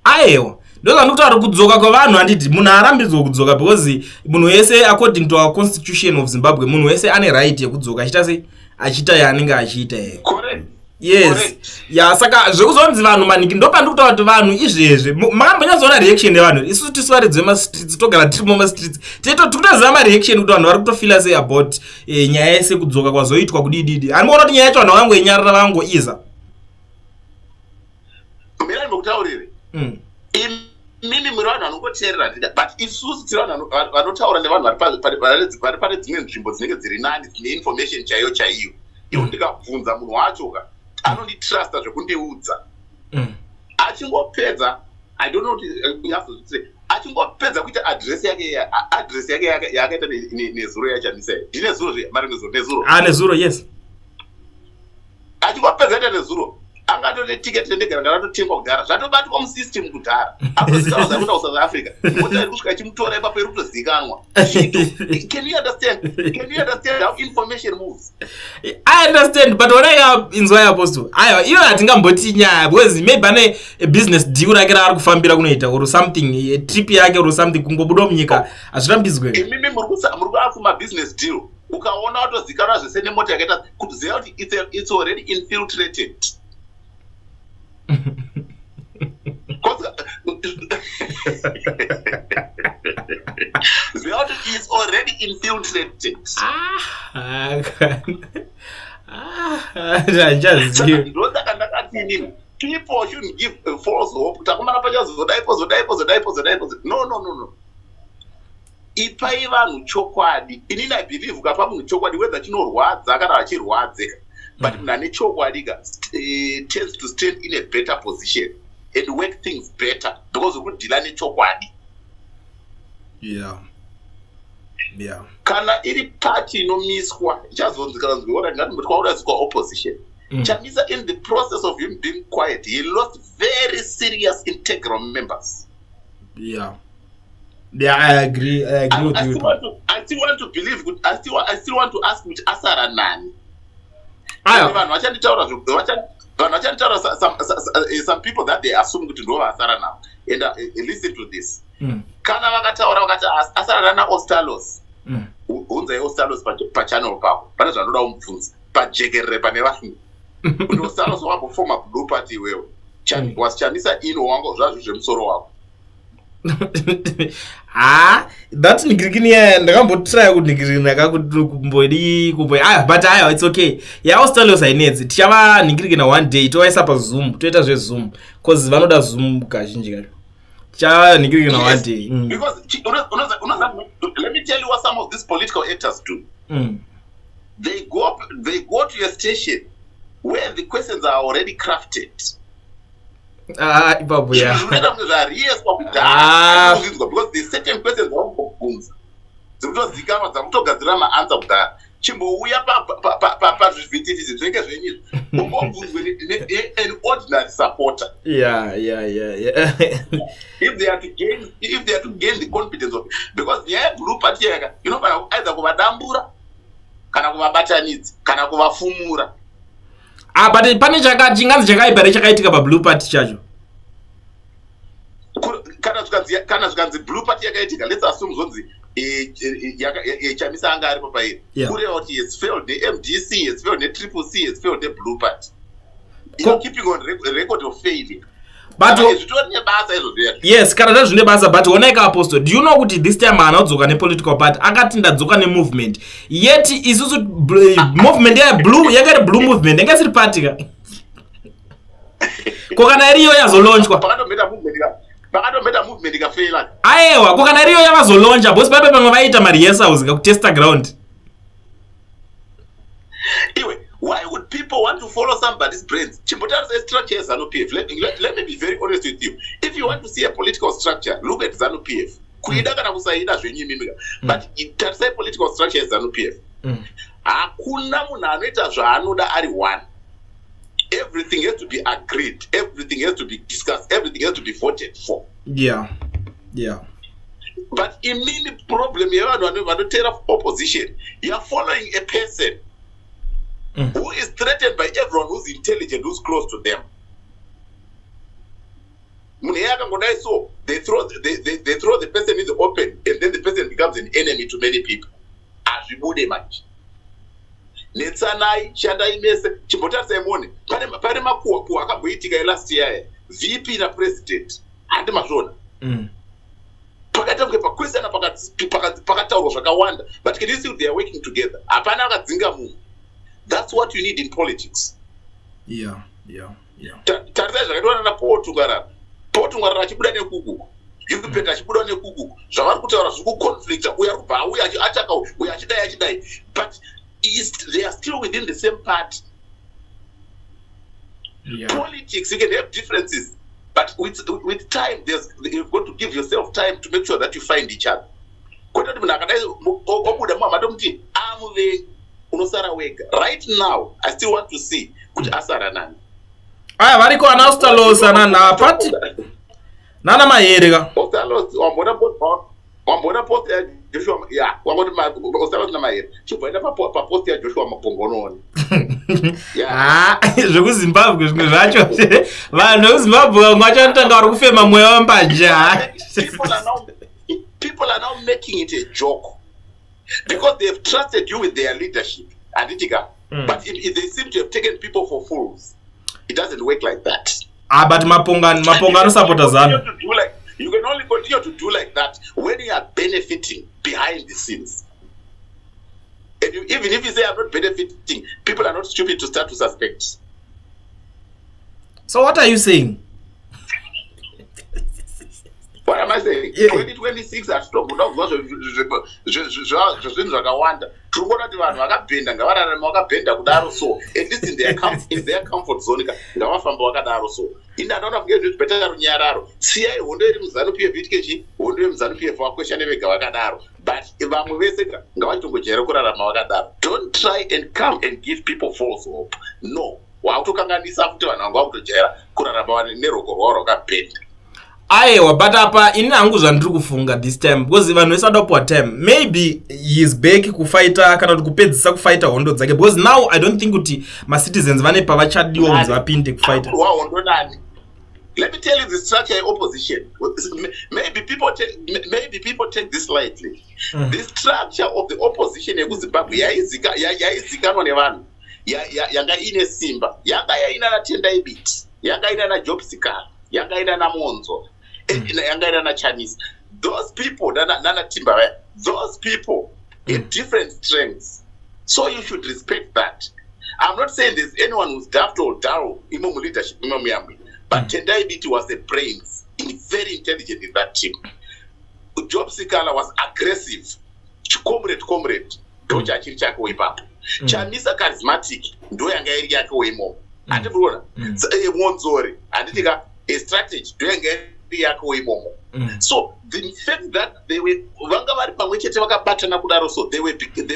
Aiwa, ndozvandikutaura, kudzoka kwevanhu, handiti munhu arambidzwa kudzoka? Because munhu wese, according to our Constitution of Zimbabwe, munhu wese ane right yekudzoka achiita sei, achiita yaanenge achiita here. Correct. Yes. Correct. Ya, saka zvekuzonzi vanhu maniki, ndopandiri kutaura kuti vanhu izvezvi makambonyatsoona reaction yevanhu? Isusu tisu varidzi vemastreets, togara tiri mumastreets, tikutoziva mareaction kuti vanhu vari kutofila sei about nyaya yese kudzoka kwazoitwa kudididi. Handiona kuti nyaya yacho vanhu vangoinyarara, vangoiza. Mirai ndokutaurire. Imimi muri vanhu vanongoteerera ndika, but isusu tiri vanhu vanotaura nevanhu vari pane dzimwe nzvimbo dzinenge dziri nani, dzine information chaiyo chaiyo. Iwo ndikabvunza munhu wacho ka, anonditrusta zvekundiudza. Achingopedza, I don't know kuti azozvitire, achingopedza kuita address yake, address yake yaakaita nezuro yaChamisa, ndinezuro zve mari, nezuro, nezuro. Ah, nezuro, yes. Achingopedza ita nezuro, angatore tiketi rendege ranga ratotengwa kudhara, zvatobatwa musystem kudhara, atozikawa kuenda kuSouth Africa, mota iri kusvika ichimutora ipapo iri kutozikanwa. Can you understand? Can you understand how information moves? I understand, but onaika, inzwa, Apostle, aiwa, iyo hatingamboti nyaya because maybe ane a business deal rake raari kufambira kunoita or something, a trip yake or something, kungobuda munyika hazvirambidzwe. Imimi muri kuafuma business deal, ukaona watozikanwa zvese nemota yakaita, kuziva kuti it's already infiltrated. Ziva kuti it's already infiltrated. Ah, handichazivi. Ndosaka ndakati inini people shouldn't give a false hope kuti akomana pachazodai, pozodai, pozodai, pozodai, pozodai. No, no, no, no. Ipai vanhu chokwadi. Inini I believe ukapa munhu chokwadi, whether chinorwadza kana vachirwadze, but munhu ane chokwadi ka tends to stand in a better position and work things better because uri kudeala nechokwadi. Kana iri party inomiswa, ichazonzi kana nzwiona ngatimbotwauradzikwa opposition. Chamisa, in the process of him being quiet, he lost very serious integral members. Yeah, I agree with I you. Still want to, I still want to believe kuti I still want to ask kuti asara nani. Aya. Vanhu vachanditaura some people that they assume kuti ndo vasara navo, and listen to this. Kana vakataura vakati asara nana Ostalos, hunzai Ostalos pachannel pako. Pane zvanoda kumubvunza pajekerere pane vanhu kuti Ostalos wakambofoma Blue Party iwewe. Was Chamisa ino wangu zvazvo zvemusoro wako? Ha, that nigirikini yaya ndakambotraya kunhingirina kakumbodi kumbo aya, but aya, it's okay. YaOstalos hainetsi, tichava nhingirikina one day, tovaisa paZoom, toita zveZoom 'cause vanoda Zoom kazhinji kacho. Tichava nhingirikina one day. Because let me tell you what some of these political actors do. They go to a station where the questions are already crafted. Ah, ipapo ya. Zvinoita kunge zvarehearswa kudhara because the certain questions dzavakubvunza dzikutozikanwa, dzakutogadzira maanswer kudhara. Chimbouya pazvivhitivhiti zvinenge zvenyizvo, umbobvunzwe an ordinary supporter. If they are to gain the confidence of, because nyaya yeBlue Party yaka inofanira either kuvadambura kana kuvabatanidza kana kuvafumura. Ah, but pane chaka chinganzi chakaipa here chakaitika paBlue Party chacho? Kana zvikanzi Blue Party yakaitika, let's assume zvonzi Chamisa anga aripo pairi, kureva kuti has failed neMDC, has failed neTriple C, has failed neBlue Party. Keeping on record of failure. But zvitori nebasa izvozvo. Yes, kana zvazvo zvine basa, but onai kaApostle, do you know kuti this time haana kudzoka nepolitical party? Akati ndadzoka nemovement, yet isusu movement yablue yanga iri blue movement, yanga isiri party ka. Ko kana iriyo yazolaunchwa? Pakatomboita movement ikafeila. Aiwa, ko kana iriyo yavazolauncha? Boss, paipe pamwe vaita marehearsals kakutesta ground. Iwe, why would people want to follow somebody's brains? Chimbotarisa structure yeZANU PF. Let me be very honest with you. If you want to see a political structure, look at ZANU PF. Kuida kana kusaida zvenyu imimi, but tarisai political structure yeZANU PF. Hakuna munhu anoita zvaanoda ari one. Everything has to be agreed, everything has to be discussed, everything has to be voted for. But imini problem yevanhu vanoteera opposition, you are following a person who is threatened by everyone who's intelligent, who's close to them. Munhu iye akangodai so, they throw the person in the open and then the person becomes an enemy to many people. Hazvibude manje. Netsanai, shandai mese. Chimbotarisai muone pane makuhwa kuhwa akamboitika elast year, VP napresident, handi mazviona? Pakaita kunge pakwesana, pakataurwa zvakawanda, but can you see they are working together? Hapana akadzinga munhu. That's what you need in politics. Tarisai zvakaitwa nana Paul Tungwarara. Paul Tungwarara achibuda nekuku, Gilbert achibuda nekuku, zvavari kutaura zviri kuconflicta, uyo ari kubva auya achaka uyo achidai achidai, but they are still within the same party. Politics, you can have differences, but with time you've got to give yourself time to make sure that you find each other, kwete kuti munhu akadai obuda muhamatomuti amuvengi, unosara wega. Right now I still want to see kuti asara nani. Aya, variko ana Ostalos, ana pati nana Mahere ka. Ostalos, wamboona post yaJoshua? Ya, wangoti Ostalos naMahere, chibvaenda papost yaJoshua Mapongonooni. Ha, zvekuZimbabwe zvimwe zvacho, vanhu vekuZimbabwe vamwe vacho vanotanga vari kufema mweya wembanje. People are now making it a joke because they have trusted you with their leadership, handiti ka? But if they seem to have taken people for fools. It doesn't work like that. Ah, but Maponga, Maponga anosapota ZANU. You can only continue to do like that when you are benefiting behind the scenes. And even if you say, "I'm not benefiting," people are not stupid to start to suspect. So what are you saying? What am I saying? Yeah. 2026 hatitomboda kuzwa zvezvinhu zvakawanda. Tiri kuona kuti vanhu vakabhenda ngavararame vakabhenda kudaro, so at least in their comfort zone ka, ngavafamba vakadaro. So ini ndanoona kunge zviri better runyararo. Siyai hondo iri muZANU PF itike chi hondo yemuZANU PF, vakweshane vega vakadaro, but vamwe vese ka ngavachitongojaira kurarama vakadaro. Don't try and come and give people false hope. No, wakutokanganisa futi vanhu vanga vakutojaira kurarama neroko rwavo rwakabhenda. Aiwa, but apa ini hangu zvandiri kufunga this time, because vanhu vese vada kupiwa time, maybe he is back kufighta kana kuti kupedzisa kufighta hondo dzake, because now I don't think kuti macitizens vane pavachadiwa kunzi vapinde kufighta. Akurwa hondo nani? Let me tell you the structure yeopposition. Maybe people take this lightly. The structure of the opposition yekuZimbabwe yaizikanwa nevanhu, yanga ine simba, yanga yaina naTendai Biti, yanga ina naJob Sikhala, yanga ina naMwonzora, yanga ina naChamisa. Those people, nana Timba vaya, those people in different strengths, so you should respect that. I'm not saying there's anyone who's daft or dull imo muleadership imo muyamwe, but Tendai Biti was the brains, very intelligent in that team. Job Sikhala was aggressive, comrade, comrade, ndo chachiri chakewo ipapo. Chamisa charismatic, ndo yanga iri yakewo imomo, handiti kuona? Mwonzora, handiti ka, a strategy, ndo yanga iri yakewo imomo. So the fact that they were vanga vari pamwe chete vakabatana kudaro, so they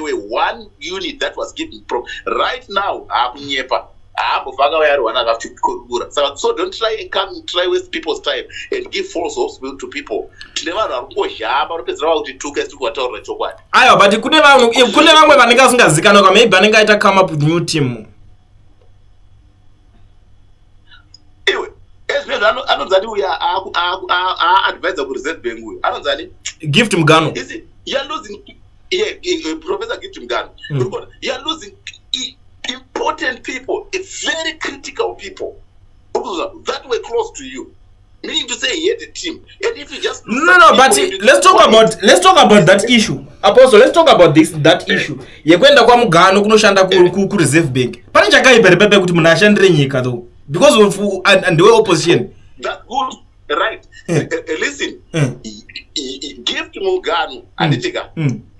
were one unit that was giving right now haakunyepa, haambofa akauya ari one akakurura. Saka so don't try and come and try waste people's time and give false hopes to people. Tine vanhu vari kungozhamba, vanopedzera vakuti tuka isiri kuvataurira chokwadi. Aiwa, but kune vamwe, kune vamwe vanenge vasingazikanwa ka, maybe vanenge aita come up with new team. Iwe, ezvinezvi anonzani uyu aadvisa kuReserve Bank uyu anonzani? Gift Mugano. You see, you are losing, yeah, Professor Gift Mugano. You are losing important people, very critical people that were close to you. Meaning to say he had a team. And if you just No, no, but let's talk about that issue. Apostle, let's talk about this that issue. Yekuenda kwaMugano kunoshanda ku Reserve Bank. Pane chakaipa here pepe kuti munhu ashandire nyika though? Because of and the way opposition. That's good. Right. Listen. Gift Mugano, anditika,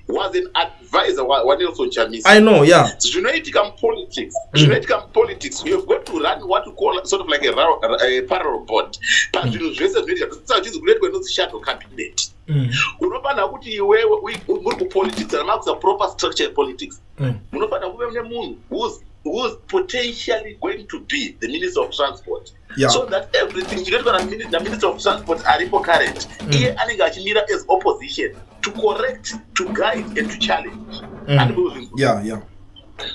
was an advisor waNelson Chamisa. I know, yeah. Zvinoitika mupolitics, zvinoitika mupolitics, you have got to run what you call sort of like a parallel board pazvinhu zvese zvinoitika. Saka chizi kunoitwa inonzi shadow cabinet. Unofanira kuti iwewe muri kupolitics, kana makuisa proper structure yepolitics, munofanira kuve mune munhu who's potentially going to be the Minister of Transport, so that everything chinoitwa naMinister of Transport aripo current, iye anenge achimira as opposition to correct, to guide and to challenge. Handikuzvinzwa? Yeah.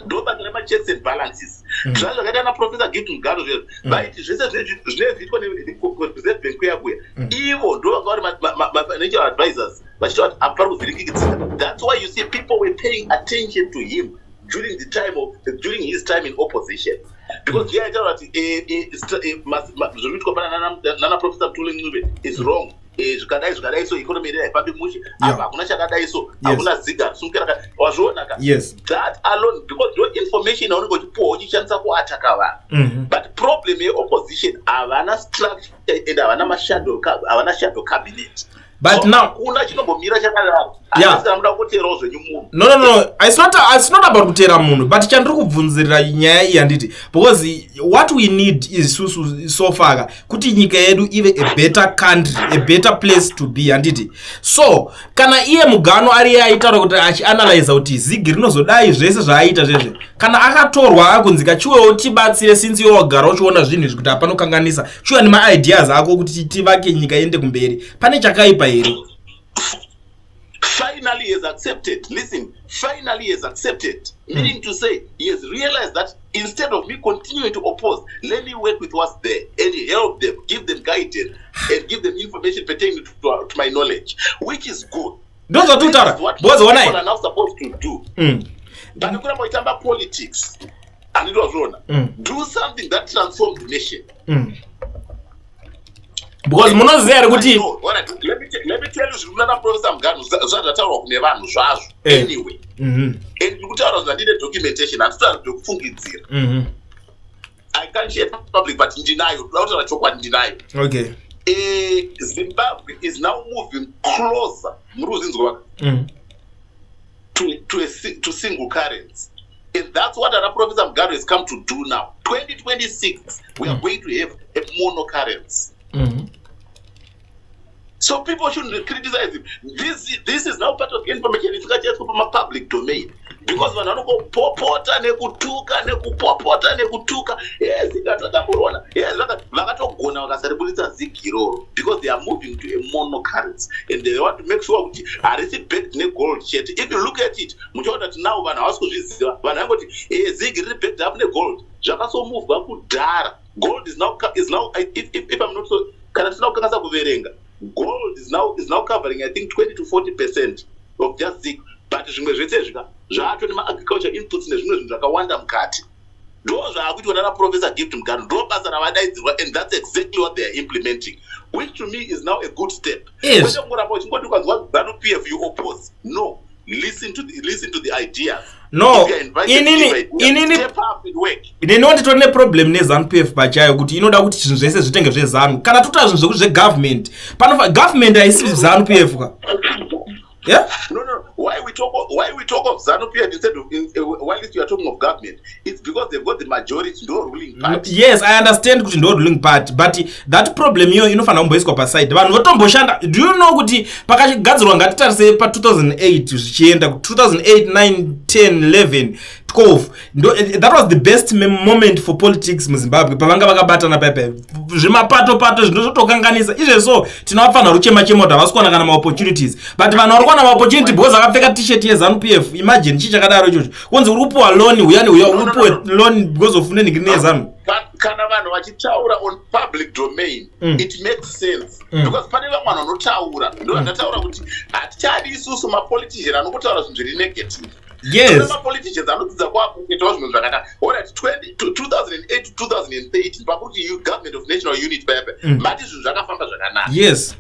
Ndobasa remachecks and balances. Zvaa zvakaita naProfessor Gift Mugano zvezvo, vaiti zvese zvinenge zviitwa neReserve Bank kuya kuya, ivo ndo vanga vari mafinancial advisors, vachitaura kuti apa pari kuvhiringikidzika. That's why you see people were paying attention to him during his time in opposition, because ndiye aitaura kuti zviri kuitwa pana nana Professor Mthuli Ncube is wrong, zvikadai zvikadai, so economy yedu haifambi mushe apa, hakuna chakadai, so hakuna ziga sumukira, wazviona ka? Yes. That alone, because ndo information yaunenge uchipuwa uchishandisa kuataka vanhu. But problem yeopposition, havana structure and havana mashadow, havana shadow cabinet. But So, now hakuna chinombomira chakadaro. Asi kana muda kuterawo zvenyu munhu. No, it's not about kutera munhu, but chandiri kubvunzirira nyaya iyi, handiti, because what we need isusu so far ka, kuti nyika yedu ive a better country, a better place to be, handiti? So kana iye Mugano ari iye aitaura kuti achianalyza kuti zigi rinozodai, zvese zvaaita zvezve, kana akatorwa akunzi kachiwewo tibatsire, since iwe wagara uchiona zvinhu izvi kuti hapanokanganisa, chiuya nemaideas ako kuti tivake nyika iende kumberi, pane chakaipa here? Finally he has accepted. Listen, finally he has accepted, meaning to say he has realized that instead of me continuing to oppose, let me work with what's there and help them, give them guidance and give them information pertaining to my knowledge, which is good. Ndozvatutaura. This is what Because people onai are now supposed to do. Pane kuramba uchitamba politics, handiti wazviona? Do something that transforms the nation. Because munoziva here kuti I know. Alright, let me tell you zviri kunana Professor Mugano zvazvataurwa kune vanhu zvazvo. Anyway, and ndiri kutaura zvandine documentation, handitaura zvekufungidzira. I can't share public, but ndinayo. Toda kutaura chokwadi, ndinayo. Okay. Zimbabwe is now moving closer, muri kuzinzwa, to single currency, and that's what ana Professor Mugabe has come to do now. 2026, we are going to have a mono currency. So people shouldn't criticize him. This is now part of information isingachaiswa pamapublic domain, because vanhu vanongopopota nekutuka, nekupopota nekutuka. Yes, ingatakamboroona. Yes, vakatogona vakasaribudisa ZiG iroro, because they are moving to a mono currency and they want to make sure kuti harisi backed negold chete. If you look at it, muchaona kuti now vanhu havasi kuzviziva. Vanhu vangoti ZiG riri backed up negold. Zvakasomuvwa kudhara. Gold is now, if I'm not so, kana tisina kukanganisa kuverenga, gold is now covering, I think, 20 to 40% of just ZiG, but zvimwe zvese zvika zvacho nemaagriculture inputs nezvimwe zvinhu zvakawanda mukati. Ndo zvaakuitwa nana Professor Gift Mugano. Ndo basa ravadaidzirwa, and that's exactly what they are implementing, which to me is now a good step. Kwete kungoramba uchingoti ukanzwa ZANU PF, you oppose. No, listen to the ideas. No, inini step up and work. Inini nditori neproblem neZANU PF pachayo, kuti inoda kuti zvinhu zvese zvitenge zveZANU. Kana totaura zvinhu zvekuti zvegovernment, panofa government haisi ZANU PF ka, yeah? No. Why we talk of ZANU PF instead of while you are talking of government? It's because they've got the majority, no ruling party. Yes, I understand kuti ndo ruling party, but that problem iyo inofanira kumboiswa paside, vanhu votomboshanda. Do you know kuti pakagadzirwa, ngatitarise pa2008 zvichienda ku2008, 9, 10, 11, 12, ndo, that was the best moment for politics muZimbabwe, pavanga vakabatana paipai. Zvimapato pato zvino zvotokanganisa izvezvo. Tinovafanira kuchema chema kuti havasi kuwana kana maopportunities, but vanhu vari kuwana maopportunity because akapfeka T-shirt yeZANU PF. Imagine, chii chakadaro ichocho, kunzi uri kupiwa loan, uyani uya, uri kupiwa loan because of unenhingiri neZANU. Kana vanhu vachitaura on public domain, it makes sense, because pane vamwe vanhu vanotaura. Ndo vandataura kuti hatichadi isusu mapolitician anongotaura zvinhu zviri negative. Mapoliticians anodzidza kwakuitawo zvinhu zvakanaka. Alright, 2008 to 2013, pakuti government of national unity payapa, mati zvinhu zvakafamba zvakanaka.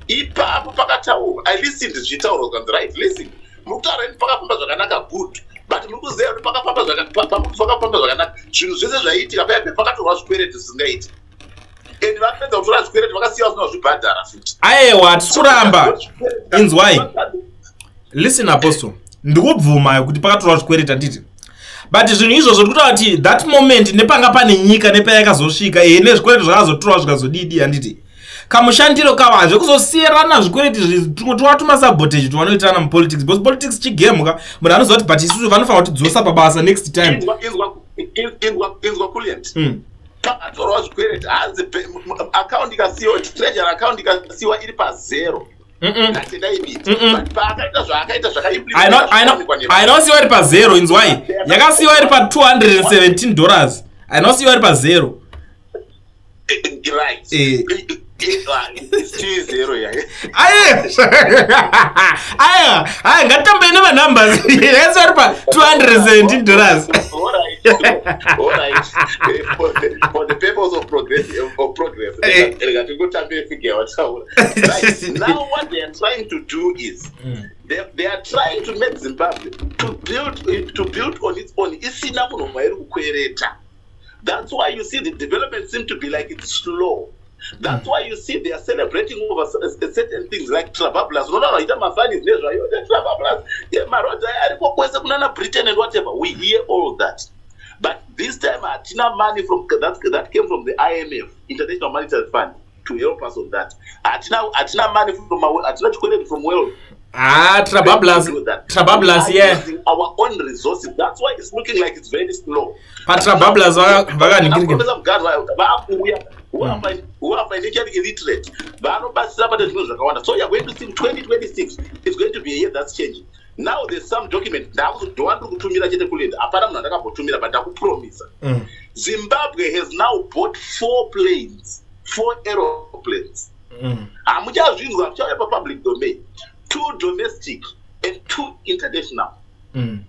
Ipapo pakataurwa, I listened zvichitaurwa, zvikanzi, "Right, listen, muri kutaura ini pakafamba zvakanaka, good, but muri kuziva kuti pakafamba zvakanaka, zvinhu zvese zvaiitika payapa pakatorwa zvikwereti zvisingaiti, and vapedza kutora zvikwereti vakasiya vasina kuzvibhadhara futi." Aiwa, hatisi kuramba. Inzwai, listen, Apostle, ndikubvuma kuti pakatorwa zvikwereti, handiti? But zvinhu izvozvo ndikutaura kuti that moment nepanga pane nyika nepayakazosvika, ehe, nezvikwereti zvakazotorwa zvikazodidi, handiti? Kamushandiro kavo hazvekuzosiyirana zvikwereti, tumwe tumasabotage twavanoitana mupolitics, because politics chigame ka. Munhu anoziva kuti, but isusu vanofanira kutidzosa pabasa next time. Inzwa, Kulient. Pakatorwa zvikwereti, hanzi account ikasiyiwa, treasury account ikasiyiwa iri pazero. Natendai. But paakaita zvaakaita, Hainosiyiwa iri pazero. Inzwai, yakasiyiwa iri pa$217, hainosiyiwa iri pazero. Right. Zero ya. Aye, aya aya, ngatitambei nemanumbers. Yakasiyiwa iri pa$217. Alright. For the purpose of progress, rega tingotambire figure wataura. Right now, what they are trying to do is they are trying to make Zimbabwe to build on its own, isina munhu mairi kukwereta. That's why you see the development seem to be like it's slow. That's why you see they are celebrating over certain things like Trabablas. Unoona vaita mafanis nezvayo, Trabablas, marodhi aya ariko kwese kunana Britain and whatever. We hear all that, but this time hatina money from that came from the IMF, International Monetary Fund, to help us on that. Hatina money from, hatina chikwereti from world. Ah, Trabablas, Trabablas, yeah. Our own resources. That's why it's looking like it's very slow. PaTrabablas vakanhingirika. Vakuuya who are financially illiterate, vanobatsira pane zvinhu zvakawanda. So you're going to see 2026 is going to be a year that's changing. Now there's some document ndakuzodowa, ndiri kutumira chete kuenda. Hapana munhu andakambotumira, but ndakupromisa. Zimbabwe has now bought four planes, four aeroplanes. Hamuchazvinzwa, muchauya papublic domain. Two domestic and two international.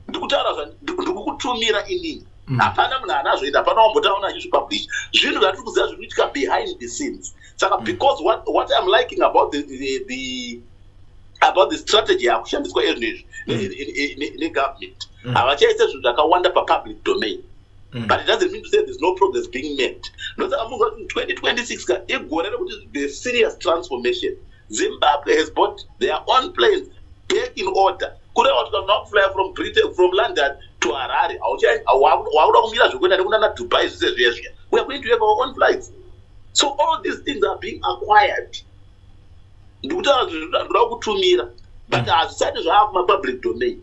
Ndikutaura, ndikukutumira inini. Hapana munhu anazvoita, hapana wambotaona achizvipublish. Zvinhu zvatiri kuziva zviri kuitika behind the scenes. Saka because what I'm liking about the strategy yakushandiswa ezvinhu izvi negovernment, havachaise zvinhu zvakawanda papublic domain. But it doesn't mean to say there's no progress being made. Ndosaka munhu kuti 2026 ka igore rekuti the serious transformation. Zimbabwe has bought their own planes back in order. Kureva kuti kana wakuflya from Britain, from London to Harare, wakuda kumira zvekuenda nekunana Dubai, zvise zviya zviya. We are going to have our own flights. So all these things are being acquired. Ndikutaura ndoda kutumira, but hazvisati zvava kumapublic domain.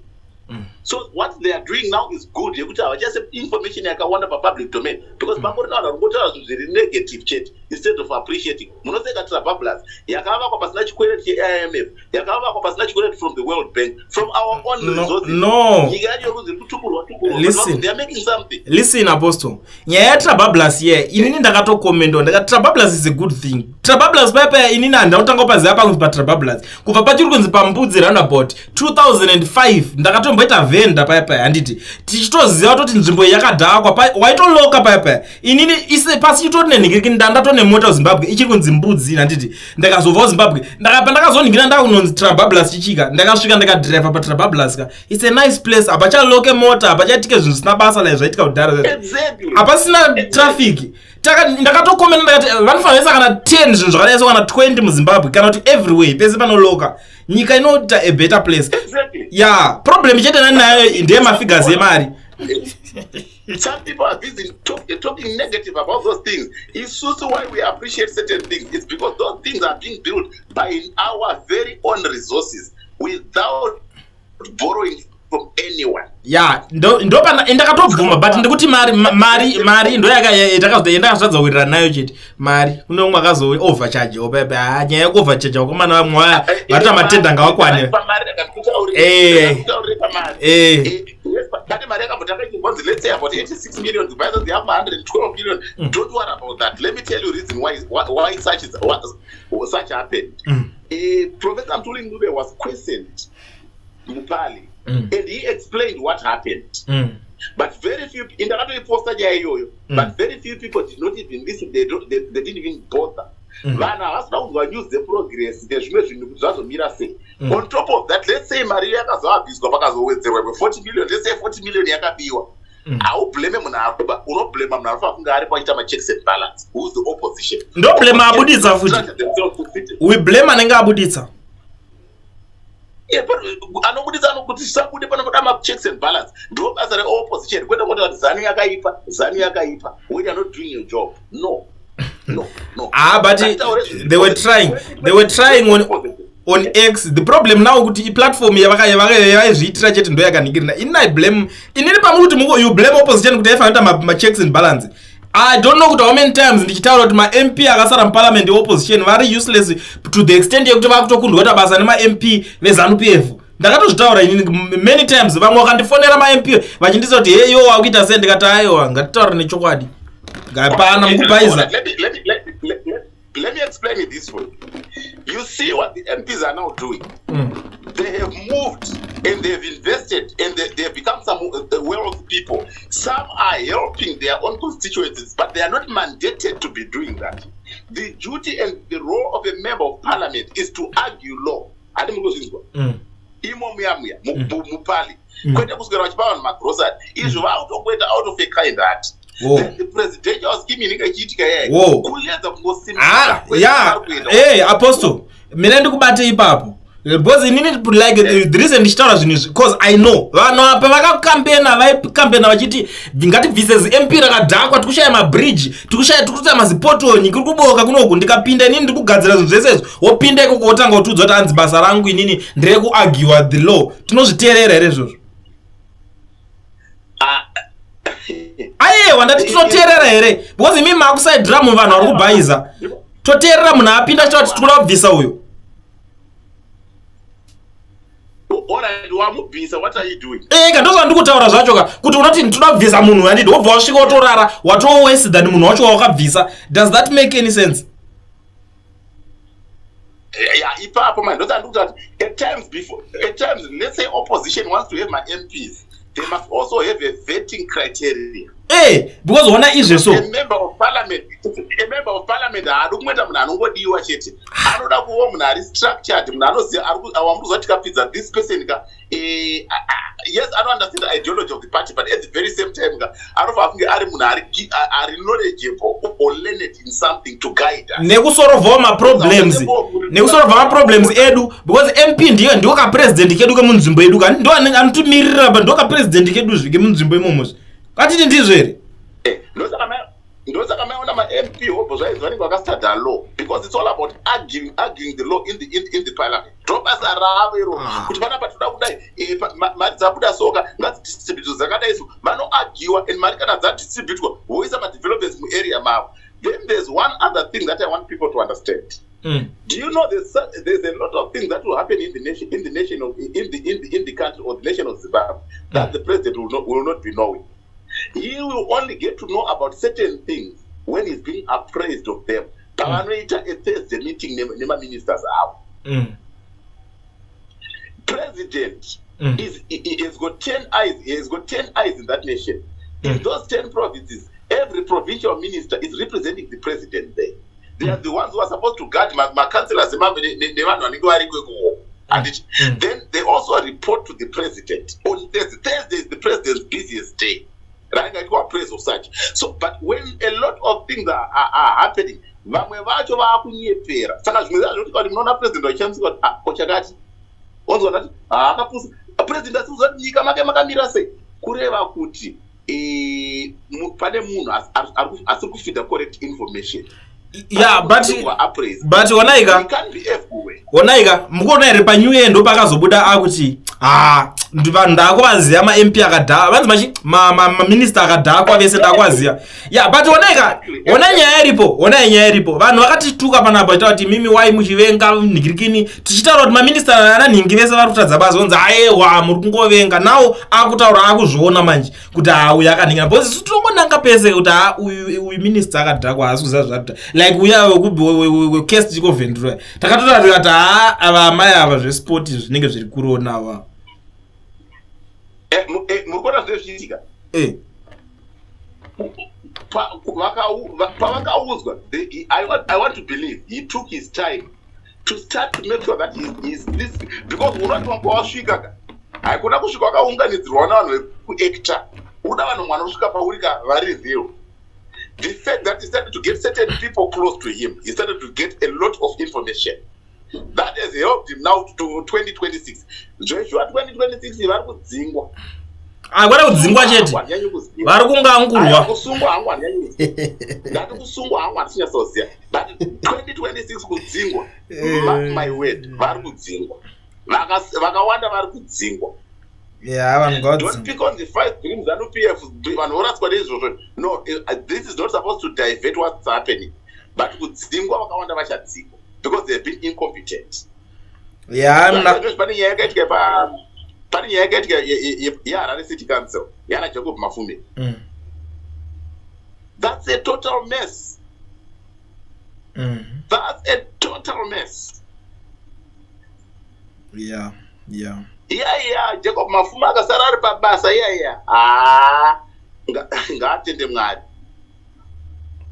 So what they are doing now is good, yekuti havachaise information yakawanda papublic domain, because pangori navanhu vari kungotaura zvinhu zviri negative chete instead of appreciating. Munoseka Trabablas yakavakwa pasina chikwereti cheIMF, yakavakwa pasina chikwereti from the World Bank, from our own No, resources. No. Nyika yacho yokunzi iri kutukurwa tukurwa. Listen. They are making something. Listen, Apostle, nyaya yaTrabablas ye, inini ndakatokomendwa, ndakati Trabablas is a good thing. Trabablas paya, inini handina kutanga kupaziva pakunzi paTrabablas. Kubva pachiri kunzi paMbudzi Roundabout 2005, ndakatomboita vhenda paya paya, handiti? Tichitoziva toti nzvimbo iyi yakadhakwa, waitoloka paya paya. Inini ise pasi chitori nenhingiriki, ndandatone mota kuZimbabwe ichiri kunzi Mbudzi, handiti? Ndakazobva kuZimbabwe, ndakapa ndakazonhingira ndakunonzi Trabablas chichika. Ndakasvika, ndakadhiraivha paTrabablas ka. It's a nice place. Hapachaloke mota, hapachaitike zvinhu zvisina basa like zvaitika kudhara. Hapasina traffic. Ndakatokomenda, ndakati vanofanira kuisa kana 10 zvinhu zvakadai so, kana 20 muZimbabwe, kana kuti everywhere pese panoloka. Nyika inoita a better place. Ya, problem chete nani nayo ndeyemafigures emari. Some people are busy talking negative about those things. Isusu, why we appreciate certain things is because those things are being built by our very own resources without borrowing from anyone. Ya, ndopana ndakatobvuma, but ndikuti mari, mari ndo yandakazotadza kuwirirana nayo chete. Mari kune umwe akazo overcharge opepe. Ha, nyaya yekuovercharge, vakomana vamwe vaya varita matenda ngavakwane. Pamari ndakakutaurira. Ndakakutaurira pamari. Yes, pane mari yakambotanga ichimbonzi, let's say, about 86 million, divided the 112 million. Don't worry about that. Let me tell you reason why such happened. Professor Mthuli Ncube was questioned mupali and he explained what happened. But very few, indakatoiposta nyaya iyoyo, but very few people did not even listen. They, don't, they, they didn't even bother. Vanhu havasida kunzwa news dzeprogress nezvimwe zvinhu kuti zvazomira sei. On top of that, let's say mari yakazovabviswa, pakazowedzerwa kwe40 million. Let's say 40 million yakabiwa. Haublame munhu akuba, unoblema munhu anofanira kunge aripo achiita machecks and balance, who's the opposition. Ndoblema abuditsa futi. Structure themselves to fit. We blame anenge abuditsa. Yeah, but anobuditsa anokuti zvisabude, panoda machecks and balance. Ndo basa reopposition, kwete kuti kuti ZANU yakaipa, ZANU yakaipa, when you are not doing your job. No, no, no. Ah, but they were trying on X. The problem now kuti iplatform yavaizviitira chete ndo yakanhingirina. Inini I blame, inini pamuri kuti you blame opposition kuti aifanira kuita machecks and balance, I don't know kuti how many times ndichitaura kuti maMP akasara muparliament eopposition vari useless to the extent yekuti vakutokundwa kuita basa nemaMP veZANU PF. Ndakatozvitaura inini many times. Vamwe vakandifonera maMP vachindisa kuti, "Hey, yo, wakuita sei?" Ndikati, "Aiwa, ngatitaura nechokwadi, ngapana mukubhaiza." Let me explain it this way. You see what the MPs are now doing? They have moved and they have invested and they have become some wealthy people. Some are helping their own constituencies, but they are not mandated to be doing that. The duty and the role of a member of parliament is to argue law. Handi muri kuzvinzwa? Imo muya muya mupali, kwete kuswera vachipa vanhu magrosari. Izvo vakutongoita out of a kind heart. Then the presidential scheme inenge ichiitika yaya, kuedza kungosimbisa Ah, kwese ya. kwavari kuenda. Hey, Apostle, mina ndikubate ipapo, because inini, like, the reason ndichitaura zvinhu izvi, because I know vanhu apa vakakambena, vaikambena vachiti ngatibvise ziMP rakadhakwa, tikushaya mabridge, tikushaya, tikuita mazipotoni, kuri kuboka kunoku. Ndikapinda inini, ndiri kugadzira zvinhu zvese izvo, wopinda ikoko, wotanga kutiudza kuti hanzi basa rangu inini nderekuargua the law. Tinozviteerera here izvozvo? Ah. Aiwa, ndati tinoteerera here? Because imi makusaidhira mu vanhu vari kubhaiza. Toteerera munhu apinda achitaura kuti tikuda kubvisa uyo? Alright, wamubvisa, what are you doing? Eka, ndozvandiri kutaura zvacho ka, kuti unoti toda kubvisa munhu, handiti? Wobva wasvika wotorara, watoo worse than munhu wacho wawakabvisa. Does that make any sense? Yeah, ipapo man, ndosati kuti at times before, at times, let's say opposition wants to have my MPs, they must also have a vetting criteria. Because ona izve so. A member of parliament, a member of parliament haadi kungoita munhu anongodiwa chete. Anoda kuva munhu ari structured, munhu anoziva wamuruziva, tikapidza this person ka, yes, anounderstand the ideology of the party, but at the very same time ka, anofanira kunge ari munhu ari knowledgeable or learned in something to guide us. Nekusolva maproblems edu, because MP ndiyo ndiwo kapresident kedu kemunzvimbo yedu kani, ndo anotimirira pa, ndo kapresident kedu zvike munzvimbo imomo. Katiti ndizvo here? Ndosaka maiona maMP hobho zvainzi vanenge vakastudya law, because it's all about arguing the law in the parliament. Ndo basa ravo iro. Kuti panapa toda kudai, mari dzabuda soka, ngadzidistributwe dzakadai. So vanoargua, and mari kana dzadistributwa, voisa madevelopments muarea mavo. Then there's one other thing that I want people to understand. Do you know there's a lot of things that will happen in the nation of in the country or the nation of Zimbabwe that the president will not be knowing? He will only get to know about certain things when he's being appraised of them, pavanoita a Thursday meeting nemaministers avo. President is he has got 10 eyes. He has got 10 eyes in that nation, in those 10 provinces. Every provincial minister is representing the president there. They are the ones who are supposed to guard macouncillors nevanhu vanenge variko ikoko, handiti? Then they also report to the president on Thursday. Thursday is the president's busiest day raanenge aitwa appraise of such. So, but when a lot of things are happening, vamwe vacho vaakunyepera. Saka zvimwe zvacho kuti munoona president vachishandiswa kuti, "Ah, ko chakati," onzwa ndati haakapusa president, asiuza kuti nyika make makamira sei. Kureva kuti pane munhu asiri kufeeda correct information. Yeah, but onaika. It can't be everywhere. Onaika, mukuona here, panew year ndo pakazobuda akuti, ha, vanhu ndakuvaziva, maMP akadhakwa, vanzi machi maminista akadhakwa vese ndakuvaziva. Ya, but onaika, ona nyaya iripo, onai nyaya iripo. Vanhu vakatituka panapa vachitaura kuti mimi wai muchivenga nhingirikini, tichitaura kuti maminista ana nhingi vese vari kutadza basa. Onzi aewa, muri kungovenga. Nawo akutaura, akuzviona manje kuti ha, uyu akaningira, because isu tinongonanga pese kuti ha, uyu minista akadhakwa, haasi kuziva zvakuita, like uya wekest chikovhendura. Takatotaura tikati, ha, ava amai ava zvespoti zvinenge zviri kurona ava. Muri kuona zvine zvichiitika. Pavakaudzwa, I want to believe he took his time to start to make sure that he's this, because unoti wanga wasvika ka, haikona kusvika wakaunganidzirwa navanhu vekuacta. Uda vanhu mwana kusvika pauri ka vari real. The fact that he started to get certain people close to him, he started to get a lot of information that has helped him now to 2026. Zveshuwa, 2026 vari kudzingwa. Hakwada kudzingwa chete. Hanyanyi kuziva. Vari kungangurwa. Aiwa, kusungwa hangu hanyanyi, ndati kusungwa hangu handisinyatsoziva, but 2026 kudzingwa, mark my word, vari kudzingwa. Vakawanda vari kudzingwa. Ya, vanhu Don't pick on the five dreams ZANU PF. Vanhu voraswa neizvozvo. No, this is not supposed to divert what's happening, but kudzingwa vakawanda vachadzingwa because they have been incompetent. Ya, mna Pane nyaya yakaitika yeHarare City Council yana Jacob Mafume. That's a total mess. That's a total mess. Iya, iya, Jacob Mafume akasara ari pabasa, iya, iya, haa, ngaatende Mwari.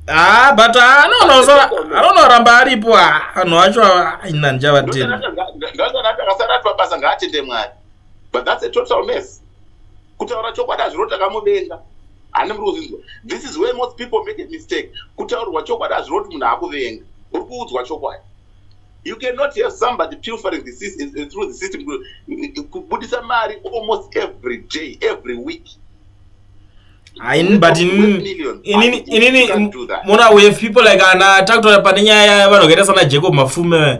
Ah, but anonoramba aripo. Ah, vanhu vacho ina ndichavatenda. Ndozanati akasara ari pabasa, ngaatende Mwari, but that's a total mess. Kutaura chokwadi, hazvino takamuvenga hani, muri kuzinzwa? This is where most people make a mistake. Kutaurirwa chokwadi hazvino kuti munhu akuvenga, uri kuudzwa chokwadi. You cannot have somebody pilfering the system, through the system, kubudisa mari almost every day, every week. Haini, but Millions. inini You can't do that. Mona, we have people like ana takutaura pane nyaya yevanhu vakaita sana Jacob Mafume.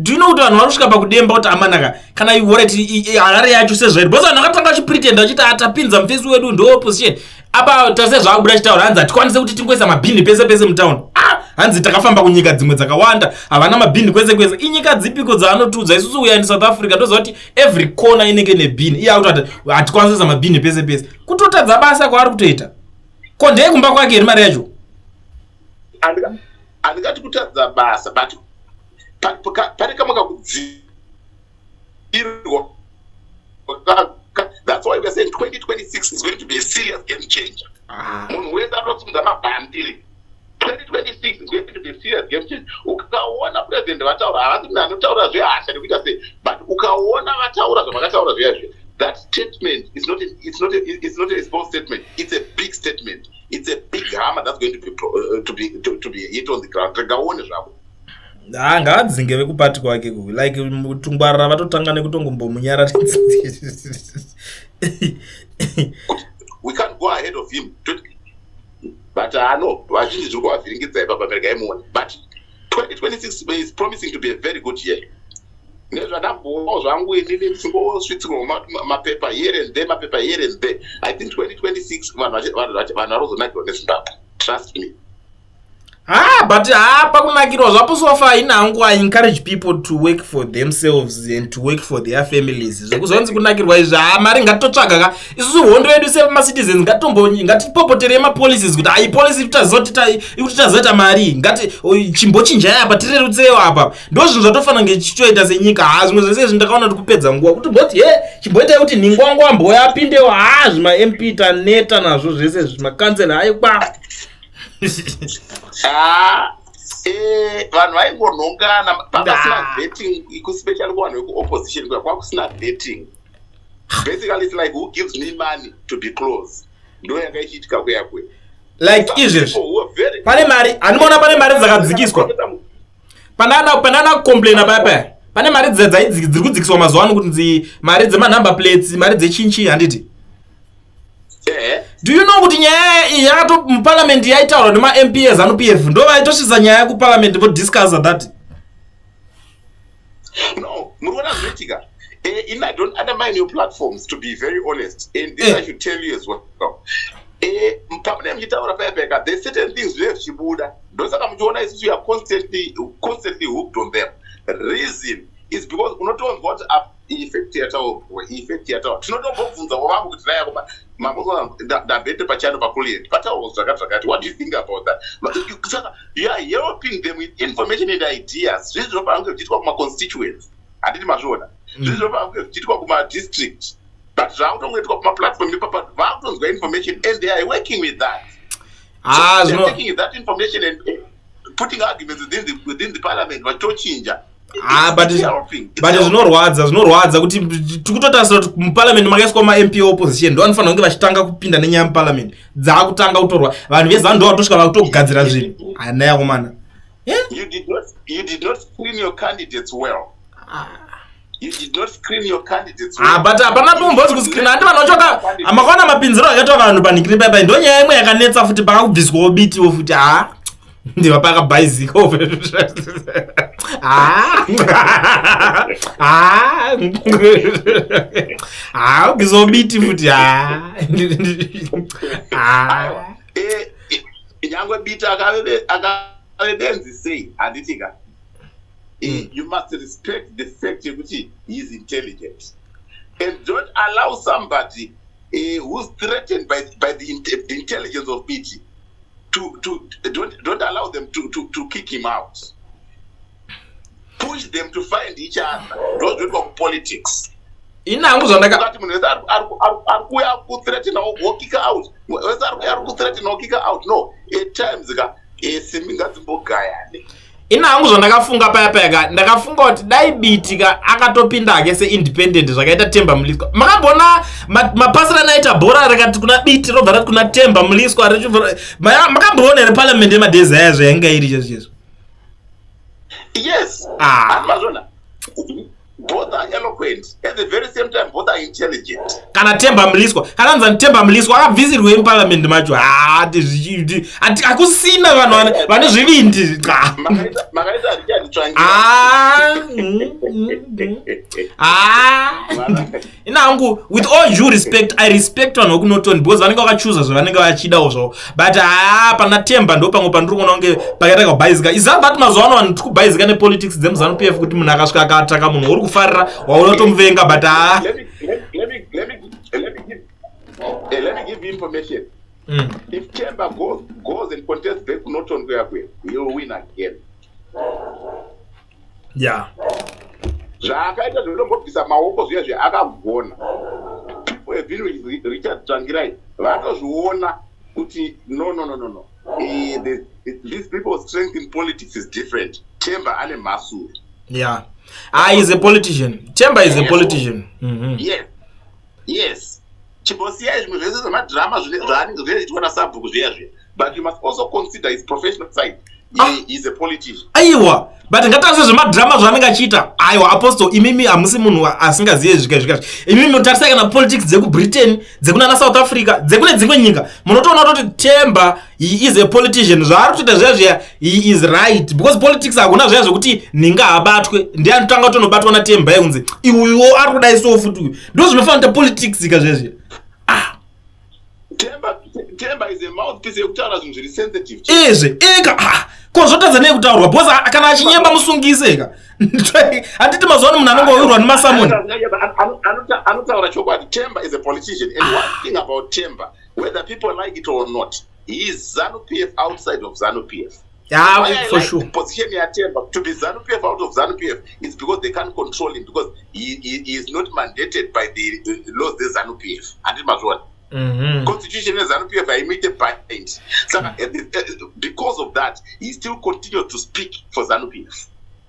Do you know kuti vanhu vari kusvika pakudemba kuti amanaka kana alright, Harare yacho sezvairi, because vanhu vakatanga vachipretenda vachiti atapinza mufesi wedu ndo opposition. Apa tase zvaakubuda chitaura, hanzi hatikwanise kuti tingoisa mabhini pese pese mutauni. Ah, hanzi takafamba kunyika dzimwe dzakawanda, havana mabhini kwese kwese. Inyika dzipiko dzaanotiudza isusu? Uya in South Africa, toziva kuti every corner inenge nebhini. Iye akuti hatikwanisi kuisa mabhini pese pese. Kutotadza basa kwaari kutoita, ko ndeye kumba kwake here mari yacho? Handingati kutadza basa, but pane kamwe kakudzirwa. That's why we are saying 2026 is going to be a serious game changer. Munhu wese atosimudza mabhandiri. 2026 is going to be a serious game changer. Ukaona President vataura, havasi munhu anotaura zvehasha nekuita sei, but ukaona vataura zvavakataura zviya zviya, that statement is not a, it's not a, it's not a small statement. It's a big statement. It's a big hammer that's going to be hit on the ground. Rega uone zvako. Ha, ngavadzinge vekupati kwake ku like tungwarara vatotanga nekutongombomunyararidza. We can't go ahead of him, but ano vazhinji zviri kuvavhiringidza ipapa. Regai muone, but 2026 is promising to be a very good year. Nezvandambowawo zvangu inini, ndichingosvitsirwa mapepa here and there, mapepa here and there, I think 2026 vanhu varozonakirwa neZimbabwe, trust me. Ah, but ha, pakunakirwa zvapo, so far ina hangu I encourage people to work for themselves and to work for their families. Zvekuzonzi kunakirwa izvi, ha, mari ngatitotsvaga ka isusu. Hondo yedu semacitizens, ngatipopoterei mapolicies kuti ai policy ikuti tazoita mari, ngati chimbochinjai apa, tirerutsewo apa. Ndo zvinhu zvatofanira kunge tichitoita senyika. Ha, zvimwe zvese izvi ndakaona kuti kupedza nguva kuti mboti he, chimboitai kuti nhingwangu amboya apindewo. Ha, zvimamp taneta nazvo zvese, zvimakansela, aikwa. Ah, vanhu vaingonhongana pakasina vetting, especially kuvanhu vekuopposition kuya kwakusina vetting. Basically, it's like, who gives me money to be close? Ndo yanga ichiitika kuya kuya. Like izvezvi pane mari, handimaona pane mari dzakadzikiswa pandana kucomplaina paya paya, pane mari dziri kudzikiswa mazuva ano kuti mari dzemanumber plates, mari dzechinchi, handiti? Do you know kuti nyaya iyi yakato muparliament yaitaurwa nemaMP eZANU PF? Ndo vaitosvisa nyaya kuparliament, vodiscussa that. No, muri kuona zvinoitika. In I don't undermine your platforms, to be very honest, and this I should tell you as well. Pamunenge muchitaura paya peka, there's certain things zvinenge zvichibuda. Ndosaka muchiona isusu you are constantly hooked on them. Reason is because unotonzwa kuti effect yataurwa, effect yataurwa, tinotombobvunzawo vamwe kuti nayako ndambete pachano paCulliant pataurwa zvakati zvakati, what do you think about that? Saka you are helping them with information and ideas. Zvinhu zvinofanira kunge zvichiitwa kumaconstituents, handiti mazviona? Zvinhu zvinofanira kunge zvichiitwa kumadistrict, but zvakutongoitwa kumaplatform ipapa, vakutonzwa information and they are working with that. Ah, so taking that information and putting arguments within the parliament, vachitochinja. Ah, but zvinorwadza, zvinorwadza kuti tikutotarisira kuti muparliament makaiswa maMP opposition, ndo vanofanira kunge vachitanga kupinda nenyaya muparliament, dzaakutanga kutorwa vanhu veZANU, ndo vatosvika vakutogadzira zvinhu. Hana yakomana. You did not screen your candidates well. You did not screen your candidates. Ah, but hapana tombonzi kuscreen, handi vanhu vachoka makaona mapinziro akaitwa vanhu panikiri paipai. Ndo nyaya imwe yakanetsa futi, pakakubviswawo Bitiwo futi. Ha, ndiva pakabhaizika. Ha ha ha, kubviswawo Biti futi. Ha ha. Nyangwe Biti akave benzi sei, handiti ka? You must respect the fact yekuti he is intelligent and don't allow somebody who's threatened by the intelligence of Biti to don't allow them to kick him out. Push them to find each other. Ndozvoitwa kupolitics. Ini hangu zvandaka Ukati munhu wese ari kuuya kuthreatena, wokicka out. Wese ari kuuya ari kuthreatena, wokicka out. No, at times ka, simbi ngadzimbogayane. Ini hangu zvandakafunga paya paya ka, ndakafunga kuti dai Biti ka akatopinda hake seindependent zvakaita Temba Mliswa. Makambona mapasirani aita bhora rakati kuna Biti, robva rati kuna Temba Mliswa. Makamboona here parliament yemadhezi aya zvainga iri chezvo chezvo? Yes. Ah. Mazvona, both are eloquent. At the very same time, both are intelligent. Kana Temba Mliswa, kana nzani Temba Mliswa akabvisirwei muparliament macho? Hakusina vanhu vane zvivindi. Cha. Makaita Richard Tsvangirai. Ah, Ah. Ina hangu, with all due respect, I respect vanhu vekuNorton because vanenge vakachuza zvavanenge vachidawo zvavo, but haa, pana Temba ndo pamwe pandiri kuona kunge pakaita kabhaizika. Is that mazuva ano vanhu tiri kubhaizika nepolitics dzemuZANU PF, kuti munhu akasvika akataka munhu uri kufarira, waona tomuvenga, but haa. Let me give you information. If Temba goes and contests back kuNorton kuya kuya, he will win again. Zvaakaita zvinotombobvisa maoko zviya zviya, akagona. People have been with Richard Tsvangirai vatozviona kuti no, these people's strength in politics is different. Temba ane mhasuru. Yeah, ah, is a politician. Temba is a politician. Yes, chimbosiyai zvimwe zvese zvemadhirama zvaanenge zvichiitwa nasabhuku zviya zviya, but you must also consider his professional side. He is a politician. Aiwa, but ngatarise zvemadhirama zvaanenge achiita. Aiwa, Apostle, imimi hamusi munhu asingazive zvika zvika. Imimi munotarisai kana politics dzekuBritain, dzekunana South Africa, dzekune dzimwe nyika, munotoona kutoti Temba, he is a politician. Zvaari kutoita zviya zviya, he is right, because politics hakuna zviya zvekuti nhinga habatwe, ndiye anotanga kutonobatwa naTemba yekunzi iuyuwo ari kudai so futi uyu. Ndo zvinofanira kuita politics ka zviya zviya, ah. Temba is a mouthpiece yekutaura zvinhu zviri sensitive. Izvi eka, ah, ko zvotadza nei kutaurwa? Because kana achinyemba, musungise ka. Handiti mazuva ano munhu anongowirwa nemasamoni? Anotaura chokwadi. Temba is a politician, and one thing about Temba, whether people like it or not, he is ZANU PF outside of ZANU PF. Yeah, Why I for like sure. the position yaTemba to be ZANU PF out of ZANU PF is because they can't control him, because he is not mandated by the laws dzeZANU PF. Handiti mazviona? Constitution yeZANU PF haimuite bind. Saka because of that, he still continues to speak for ZANU PF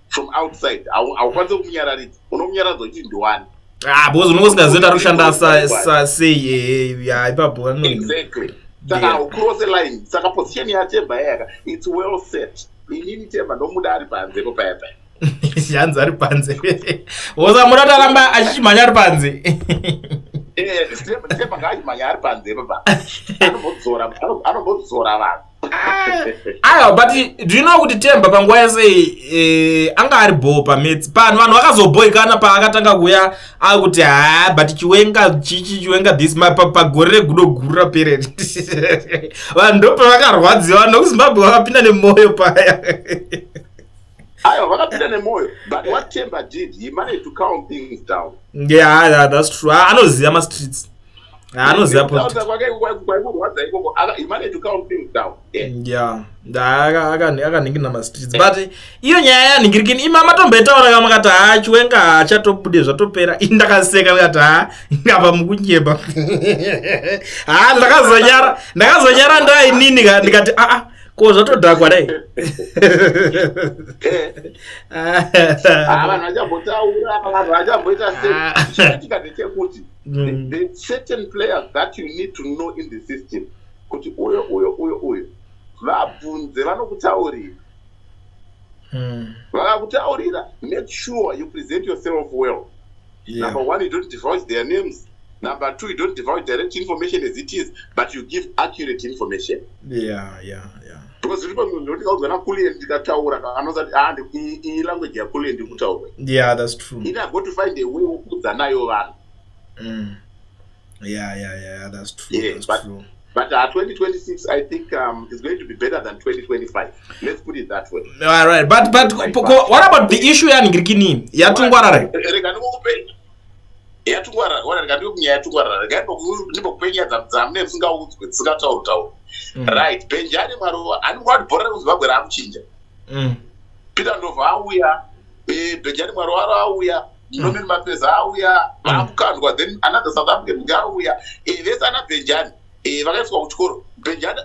from outside. Haukwanisi kumunyararidza, unomunyaradza uchiti ndiwani? Ah, because unonge usingazivi kuti ari kushanda sei. Ya, ipapo Exactly. Saka haucross line. Saka position yaTemba yayaka, it's well set. Inini Temba ndomuda ari panzepo paya paya. Hanzi ari panze, wosa muda kuti aramba achichimhanya ari panze. Temba ngaachimhanya ari panze papa. Anombodzora vanhu. Aiwa, but do you know kuti Temba panguva yese anga ari bho pametsi panhu? Vanhu vakazobhoikana paakatanga kuuya akuti ha, but Chiwenga chichi, Chiwenga this, pagore regudo guru rapera, vanhu ndopavakarwadziwa. Vanhu vekuZimbabwe vakapinda nemwoyo paya. Aiwa, vakapinda nemwoyo, but what Temba did, he managed to calm things down. Yeah, that's true. Ah, anoziva mastreets. Ah, anoziva politics. Kutaura kwake kwaikurwadza ikoko, he managed to calm things down, yeah. Yeah, akanhingirina mastreets, but iyo nyaya yanhingirikini ima matomboitaura ka, makati ha, Chiwenga haachatobude, zvatopera. Ini ndakaseka, ndikati ha, apa mukunyemba. Ha, ndakazonyara ndainini ka, ndikati aa, ko zvatodhakwa dai. Ah, vanhu vachambotaura, vanhu vachamboita sei. Chinoitika ndechekuti the certain players that you need to know in the system, kuti uyo, uyo, uyo, uyo, vabvunze, vanokutaurira. Vakakutaurira, make sure you present yourself well. Number one, you don't divulge their names. Number two, you don't divulge direct information as it is, but you give accurate information. Because zviripo munhu ndoti kaudzwa naKulian, ndikataura anozati, ah, iyi language yaKulian ndiri kutaura. Yeah, that's true. Ini have got to find a way wokudza nayo vanhu. Yeah, that's true. Yeah, that's true. But 2026, I think, is going to be better than 2025, let's put it that way. All right, but what about the issue yanhingirikini yaTungwarara? Rega ndikokupe yaTungwarara. Ora, rega ndikunyaya yaTungwarara. Rega ndimbokupe nyaya dzamune musingaudzwe, dzisingatauri tauri. Right, Benjani Marova anongwa kuti bhora rekuZimbabwe raakuchinja. Peter Ndovha auya, Benjani Marova auya, Norman Mapeza auya, vaakukandwa. Then another South African guy auya. Vese ana Benjani vakaiswa kuchikoro. Benjani,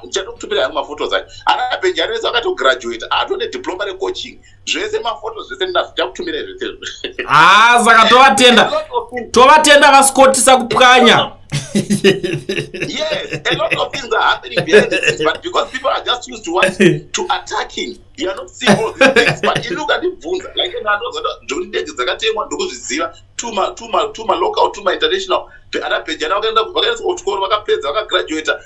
ndichatokutumira yangu maphotos acho. Ana Benjani vese vakatograduate, atone diploma recoaching, zvese maphotos zvese ndinazvo, ndichakutumirai zvese izvo. Ah, saka tovatenda. A lot of things. Tovatenda vaScott Sakupwanya. Yes, a lot of things are happening behind the scenes, but because people are just used to what? To attacking. You are not seeing all these things. But you look at ibvunza, like ndoti ndege dzakatengwa, ndokuzviziva, tuma local, tuma international. Ana Benjani vakaenda, vakaendeswa kuchikoro, vakapedza, vakagraduata.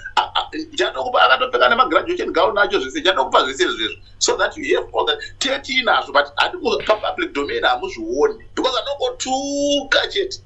Ndichatokupa, akatopfeka nemagraduation gown acho zvese. Ndichatokupa zvese izvezvo so that you have all that. Tetinazvo, but handi papublic domain, hamuzvioni because anongotuka chete.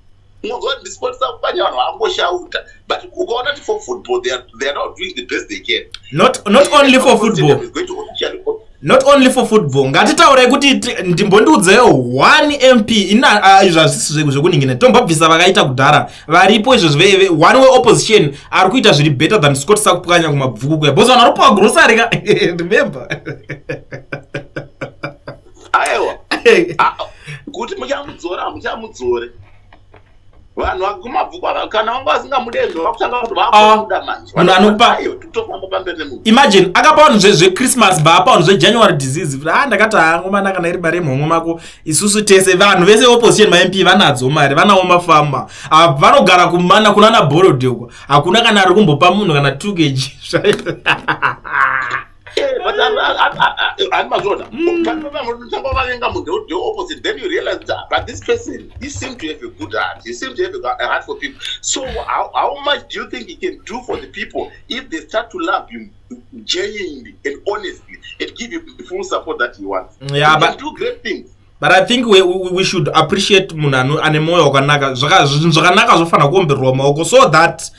Unonzwa kuti ndiScott Sakupwanya, vanhu vangoshauta, but ukaona kuti for football they are not doing the best they can. Not only for football. Is going to officially Not only for football. Ngatitaurai kuti ndimbondiudzeyo one MP ina. Ah, izvo hazvisi zvekuningina, tombobvisa vakaita kudhara, varipo izvo one weopposition ari kuita zviri better than Scott Sakupwanya kuMabvuku kuya, because vanhu varipuwa grocery ka, remember. Aiwa. Ah, kuti muchamudzora, hamuchamudzore. Vanhu vakuMabvuku kana vanga vasingamudezvo vakutanga kuti vakuda manje. Munhu anokupa totofamba pamberi nemunhu. Imagine akapa vanhu zveChristmas, bva apa vanhu zveJanuary disease. Ah, ndakati hangomana kana iri mari yemhomwe mako, isusu tese vanhu vese opposition, maMP vanadzo mari, vanawo mafama. Ah, vanogara kumana kunana Borrowdale uko, hakuna kana ari kumbopa munhu kana 2 kg. But hani mazviona, panotanga vavenga munhu the opposite, then you realize that, but this person, he seemed to have a good heart, he seemed to have a heart for people. So how much do you think he can do for the people if they start to love him genuinely and honestly and give him the full support that he wants? Yeah, He can do great things. But I think we should appreciate munhu ane mwoyo wakanaka. Zvinhu zvakanaka zvofanira kuombererwa maoko so that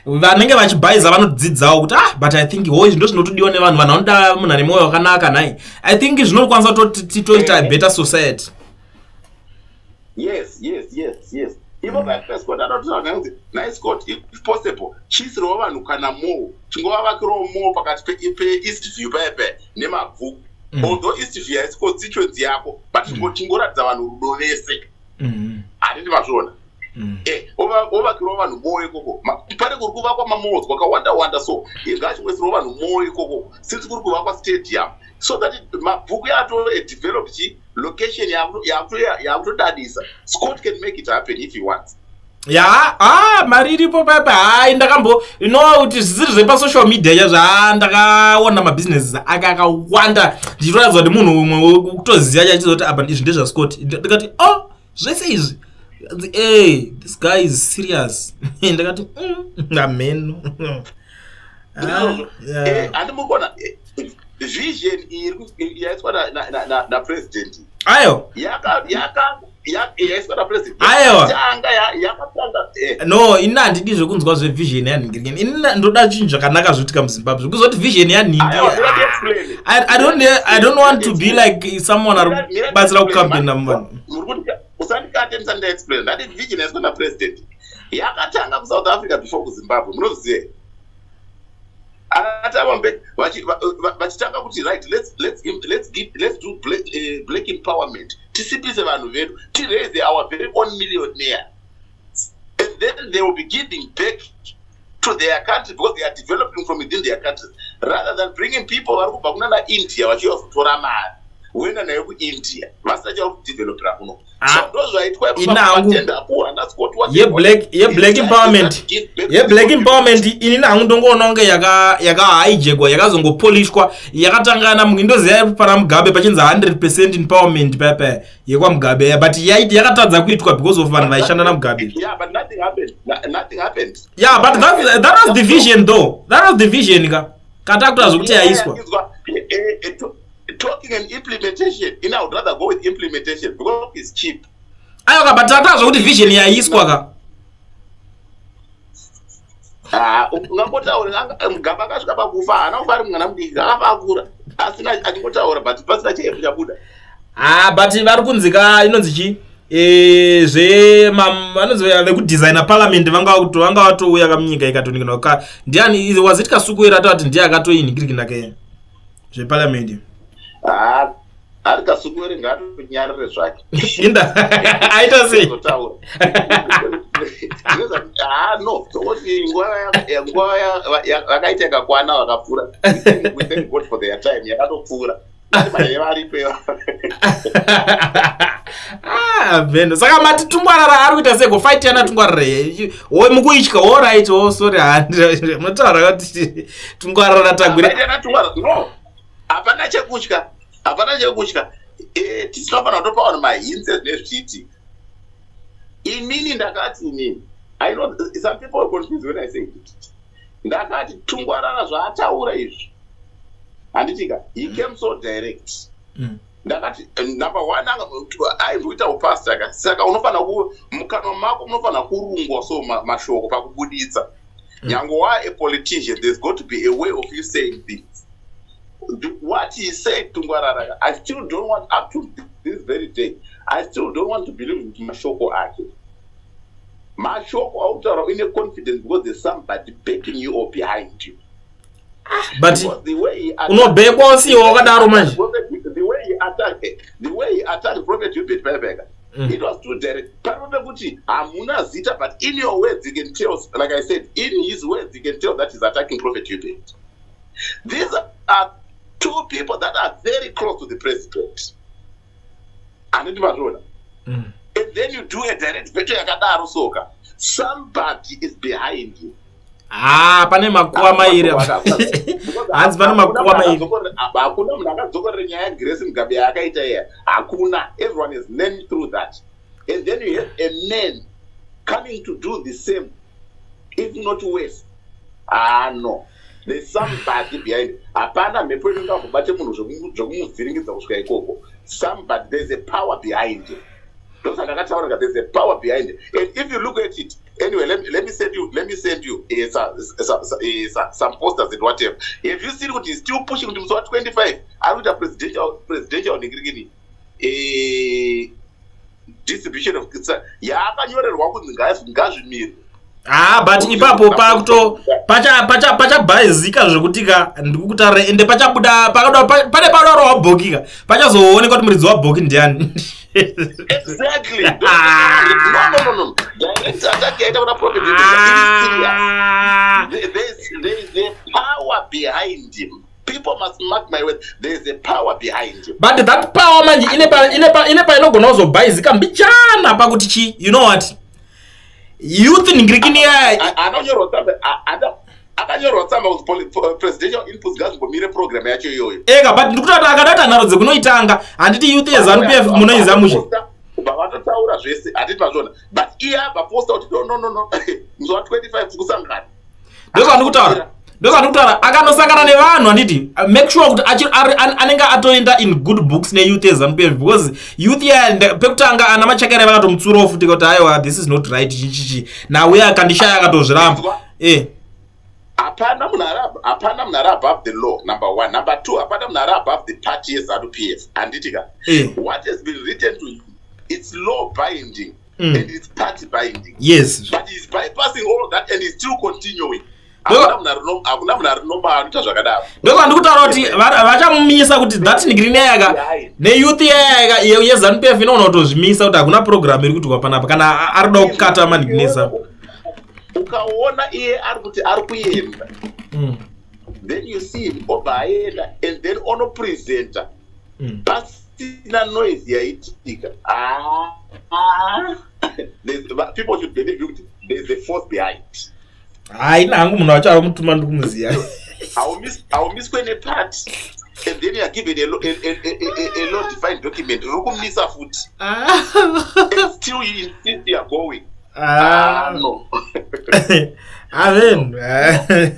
vanenge vachibhaiza vanodzidzawo kuti, ah, but I think ho izvi ndo zvinotodiwa nevanhu. Vanhu vanoda munhu ane mwoyo wakanaka nhai. I think zvinokwanisa kutoti titoita a better society. Yes, ivo vaScott anotaura kunzi, "Nai Scott, if possible, chiisirawo vanhu kana mall, chingovavakirawo mall pakati peEast View paya paya neMabvuku." Although East View haisi constituency yako, but chingoratidza vanhu rudo vese. Handiti mazviona? Ovakirawo vanhu mall ikoko. Pane kuri kuvakwa mamalls kwakawanda wanda, so ngachingoisirawo vanhu mall ikoko since kuri kuvakwa stadium, so that Mabvuku yato developed chi location yakutodadisa. Scott can make it happen if he wants. Ya, ah, mari iripo paipa. Hai, ndakambo inowa kuti zvisiri zvepasocial media chaizvo. Ha, ndakaona mabhizinesi ake akawanda, ndichitoratidza kuti munhu umwe kutoziva chachizoti apa izvi ndezvaScott. Ndikati, "Oh, zvese izvi?" Hey, this guy is serious. Ndakati, ameno." Ndizvozvo. Handi muri kuona vision iyi yaiswa napresident? Ayo. Yaiswa napresident. Aiwa. Tanga yakatanga. No, ini handidi zvekunzwa zvevision yanhingi. Ini ndoda chinhu zvakanaka zvoitika muZimbabwe, zvekuzoti vision yanhingi. Aiwa, ndingati explain. I don't want to be like someone ari kubatsira kucampaigna muvanhu. Muri kuti usandikate ndisati ndaexplain. Ndati vision yaiswa napresident yakatanga kuSouth Africa before kuZimbabwe. Munoziva anatava vachitanga kuti, "Right, let's do black empowerment, tisimbise vanhu vedu, tiraise our very own millionaire, and then they will be giving back to their country because they are developing from within their countries, rather than bringing people vari kubva kunana India vachiuya kuzotora mari voenda nayo kuIndia vasina chavari kudevelopera kuno." Ah, So ndo zvaitwa. Inangu. Yeblack Ye-black empowerment, inini hangu ndongoona kunge yakahaijekwa, yakazongopolishwa. Yakatanga indoziva pana Mugabe pachinzi 100% empowerment paya yekwaMugabe, but yakatadza kuitwa because of vanhu vaishanda naMugabe. Yeah, but nothing happened. Nothing happened. Yeah, but that was the vision though. That was the vision ka katakuta zvokuti yaiswa. Talking and implementation, I would rather go with implementation because it's cheap. Aiwa ka, but tata zvokuti vision yaiswa ka. Ah, ungangotaura, Mugabe akasvika pakufa, haana kufa ari mwana mudiki, akafa akura asina achingotaura, but pasina chaipo chabuda. Ah, but vari kunzi ka, inonzi chi, zve vanonzi vekudesigna parliament vanga vatouya kamunyika ikatonikina ka. Ndiani, was it Kasukuwere atati ndiye akatoinhikirikina ke zveparliament? Ah, ari Kasukuwere ngaatonyarire zvake. Inda aita sei? Zotaura. Ah, no, tongoti nguva vakaita yakakwana, vakapfuura. We thank God for their time yakatopfuura. Mane varipo. Ah, vhendo. Saka mati Tungwarara ari kuita seko fight yana Tungwarara o mukuitya? Alright, oh, sorry, munotaura kuti Tungwarara tagwire. Fight yana Tungwarara, no, hapana chekutya, hapana chekutya. Tisinofanira kutopa vanhu mahints ezvinezvichiitika. Inini ndakati, inini, I know some people are confused when I say it. Ndakati Tungwarara zvaataura izvi, handitika, he came so direct. Ndakati number one, aimboita upastor ka, saka unofanira ku mukanwa mako munofanira kurungwa so mashoko pakubuditsa. Nyange wa a politician, there's got to be a way of you saying things. What he said, Tungwarara, I still don't want, up to this very day I still don't want to believe kuti mashoko ake, mashoko autaura uine confidence because there's somebody backing you or behind you. But Because the way he attacked- unobhekwa usiwa wakadaro manje. The way he attacked Prophet Hubert Pepeka. It was too direct. Pano pekuti hamuna zita, but in your words you can tell, like I said, in his words you can tell that he's attacking Prophet Uebert. These are two people that are very close to the president. Handiti mazviona? And then you do a direct veto yakadaro soka. Somebody is behind you. Ah, pane makuva mairi. Hanzi pane makuva mairi. Hakuna munhu akadzokorera nyaya yaGrace Mugabe yaakaita iya. Hakuna. Everyone has learned through that. And then you have a man coming to do the same, if not worse. Ah, no. There's somebody behind. Hapana mhepo inongambobate munhu zvekumuvhiringidza kusvika ikoko. Somebody, there's a power behind him. Ndosaka ndakataura kuti there's a power behind it. And if you look at it, anyway, let me send you some posters and whatever. If you see kuti he's still pushing kuti musi wa25 ari kuita presidential ningirikini distribution of yaakanyorerwa kunzi ngazvimire. Ah, but ipapo pakuto pachabhaizika zvekuti ka ndikukutaurira, ende pachabuda pane padaro wabhoki ka, pachazoonekwa kuti muridzi wabhoki ndiani. Exactly. No. Direct attack yaita kuna Prophet is serious. There is a power behind him. People must mark my words. There is a power behind him. But that power manje ine painogona kuzobhaizika mbichana pakuti chi, you know what, youth ningirikini ya Anonyorwa tsamba, akanyorwa tsamba kuti presidential inputs ngazimbomire program yacho iyoyo. Eka, but ndikutoti akadata nharo dzekunoitanga, handiti youth yeZANU PF munoiziva mushe. Kubva vatotaura zvese, handiti mazviona? But iye abva posta kuti no, no, no, no, musi wa25 tikusangana. Ndozvandikutaura, akanosangana nevanhu, handiti, make sure kuti anenge atoenda in good books neyouth yeZANU PF, because youth ya pekutanga ana Machakaire vakatomutsurawo futi kuti aiwa, this is not right, chichichi nauye akandishaya akatozviramba. Hapana munhu ari above the law, number one. Number two, hapana munhu ari above the party yeZANU PF, handiti ka? What has been written to him, it's law binding and it's party binding. But he's bypassing all that and he's still continuing. Hakuna munhu ari normal anoita zvakadaro. Ndozvandikutaura kuti vachamumisa kuti that green yaka neyouth yayaka yeZANU PF inoona kutozvimisa kuti hakuna program iri kuitwa panapa kana ari kuda kukata manhiginesa. Ukaona iye ari kuti ari kuenda, then you see him obva aenda and then onopresenta pasina noise yaitika. Ah, people should believe you kuti there's a force behind. Haina hangu munhu wacho ari mutuma, ndikumuziya. Haumiswe neparty and then you are given a law defined document riri kumisa futi and still you insist you are going. Ah, no. Amen.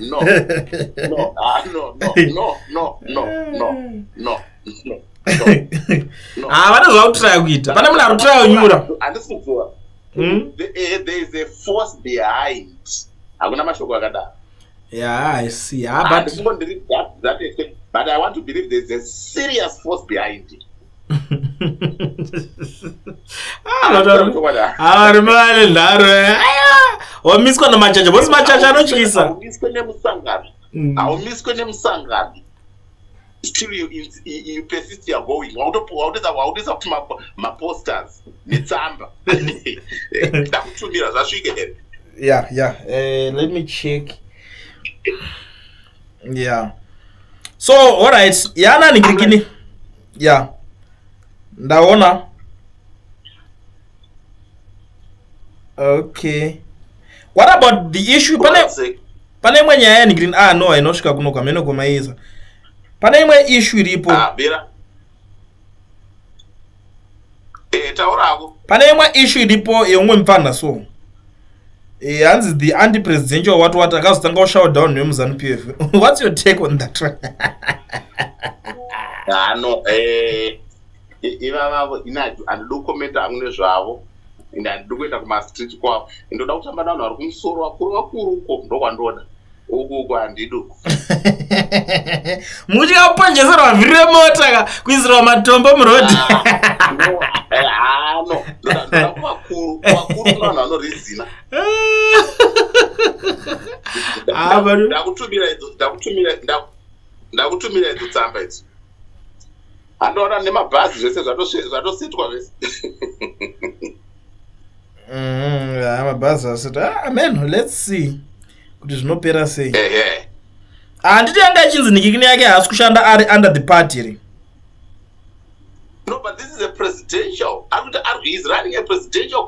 No, no. Ah, no, no, no, no, no, no, no, no. Ah, vane zvakutraya kuita, pane munhu ari kutraya kunyura. Handisi kuziva. There is a force behind. Hakuna mashoko akadaro. Yeah, I see. Ah, but Handisimbondiri that extent, but I want to believe there's a serious force behind it. Ah, varume vane nharo. Aya, wamiswa namachacha bosi, machacha anotyisa. Haumiswe nemusangano. Haumiswe nemusangano, still you persist, you are going. Wakutoisa kuti maposters netsamba ndakutumira, zvasvike here? Yeah, let me check. Yeah, so alright, yana ningirikini, yeah, ndaona. Okay, what about the issue, pane imwe nyaya yaningirikini? Ah, no, hainosvika kuno kwamene kwamaisa. Pane imwe issue iripo. Ah, bira taurako. Pane imwe issue iripo yeumwe mupfanha so hanzi the anti presidential what what akazotanga kushout down nemuZANU PF. What's your take on that one? Ah, no, ivavavo ina handidi kukomenta hangu nezvavo, ende handidi kuenda kumastreet kwavo. Ndoda kutamba navanhu vari kumusoro, vakuru vakuru uko ndokwandoda. Uku uku handidi uku. Muchikaponjeserwa vhiri remota ka, kuisirwa matombo murodhi. Ah, no, ah, no, ndoda kuvakuru vakuru, kuna vanhu vanorizina. Ah, Ndakutumira idzo, ndakutumira idzo tsamba idzo. Andoona nemabhazi zvese zvatosetwa zvese. Mabhazi asetwa. Ah, man, let's see kuti zvinopera sei. Handiti yanga ichinzi nikikini yake haasi kushanda ari under the party here? No, but this is a presidential. Ari he is running a presidential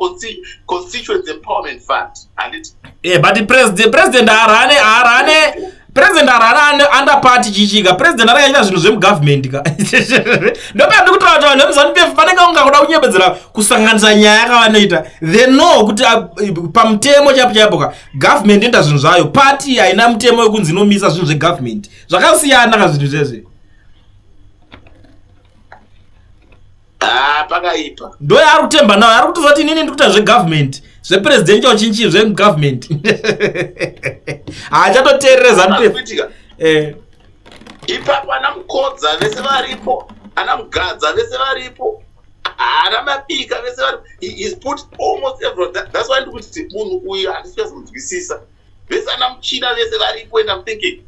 constituency empowerment fund. And it Yeah, but the president harane president harane under party chichika. President arakaita zvinhu zvemugovernment ka. Ndopandi kutaura kuti vanhu vemuZANU PF vanenge kunga kuda kunyepedzera kusanganisa nyaya yakavanoita. They know kuti pamutemo chaipo chaipo ka government inoita zvinhu zvayo. Party haina mutemo wekunzi inomisa zvinhu zvegovernment. Zvakasiyana ka zvinhu zvezve. Ah, pakaipa. Ndo yaari kutemba nayo, ari kutoziva kuti inini ndiri kuita zvegovernment, zvepresidential chinchi zvegovernment. Haachatoteerere ZANU PF. Kuitika. Ipapo ana Mukodza vese varipo, ana Mugadza vese varipo, ana Mabika vese varipo. He is put almost everyone. That's why ndikuti munhu uyu handisi kunyatsomunzwisisa. Vese ana Muchina vese varipo and I'm thinking,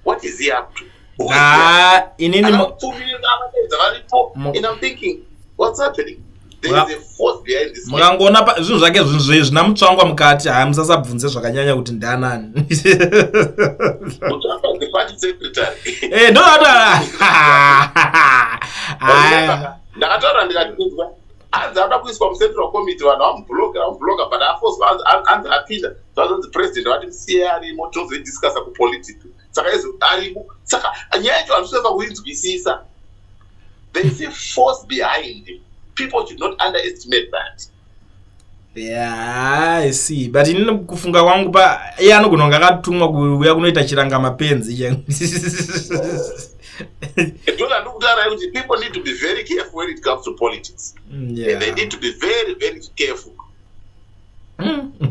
what is he up to? Who is he up to? Ah, inini Ana Mupfumi vakaedza varipo and I'm thinking, what's happening? There is a force behind this man. Mukangoona zvinhu zvake zvinhu zvina Mutsvangwa mukati, haya musasabvunze zvakanyanya kuti ndanani. Mutsvangwa the party secretary. Ndo Haya. Ndakataura ndikati kunzwa hanzi anoda kuiswa mucentral committee, vanhu vamubloka, vamubloka, but afoswa hanzi apinda. Zvazonzi president vati musiye arimo, tozoidiscussa kupolitics. Saka izvo arimo. Saka nyaya yacho handisasa kuinzwisisa. There is a force behind. People should not underestimate that. Yeah, I see. But inini kufunga kwangu pa iye anogona kunge akatumwa kuuya kunoita chiranga mapenzi che. Ndona ndikutaura kuti people need to be very careful when it comes to politics. And they need to be very, very careful.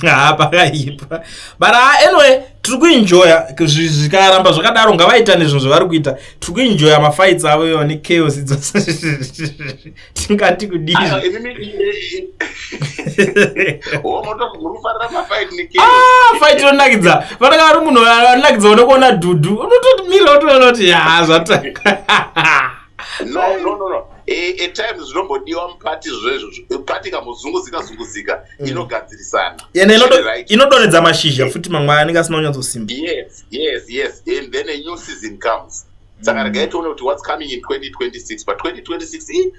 Ha, pakaipa. But anyway, tiri kuenjoya zvikaramba zvakadaro, ngavaita nezvinhu zvavari kuita. Tiri kuenjoya mafights avo ivo nechaos idzo. Tingati kudii? Aiwa, imimi, munofarira mafight nechaos. Ah, fight inonakidza. Vanenge vari munhu anonakidza unokuona dhudhu. Unotomirira utoona kuti ya zvatanga. No, no, no, no. At times zvinombodiwa mupati zvezvo. Pati ikambozunguzika zunguzika inogadzirisana. Ende Right. inodonhedza mashizha futi mamwe anenge asina kunyatsosimba. Yes. And then a new season comes. Saka regai tione kuti what's coming in 2026. But 2026,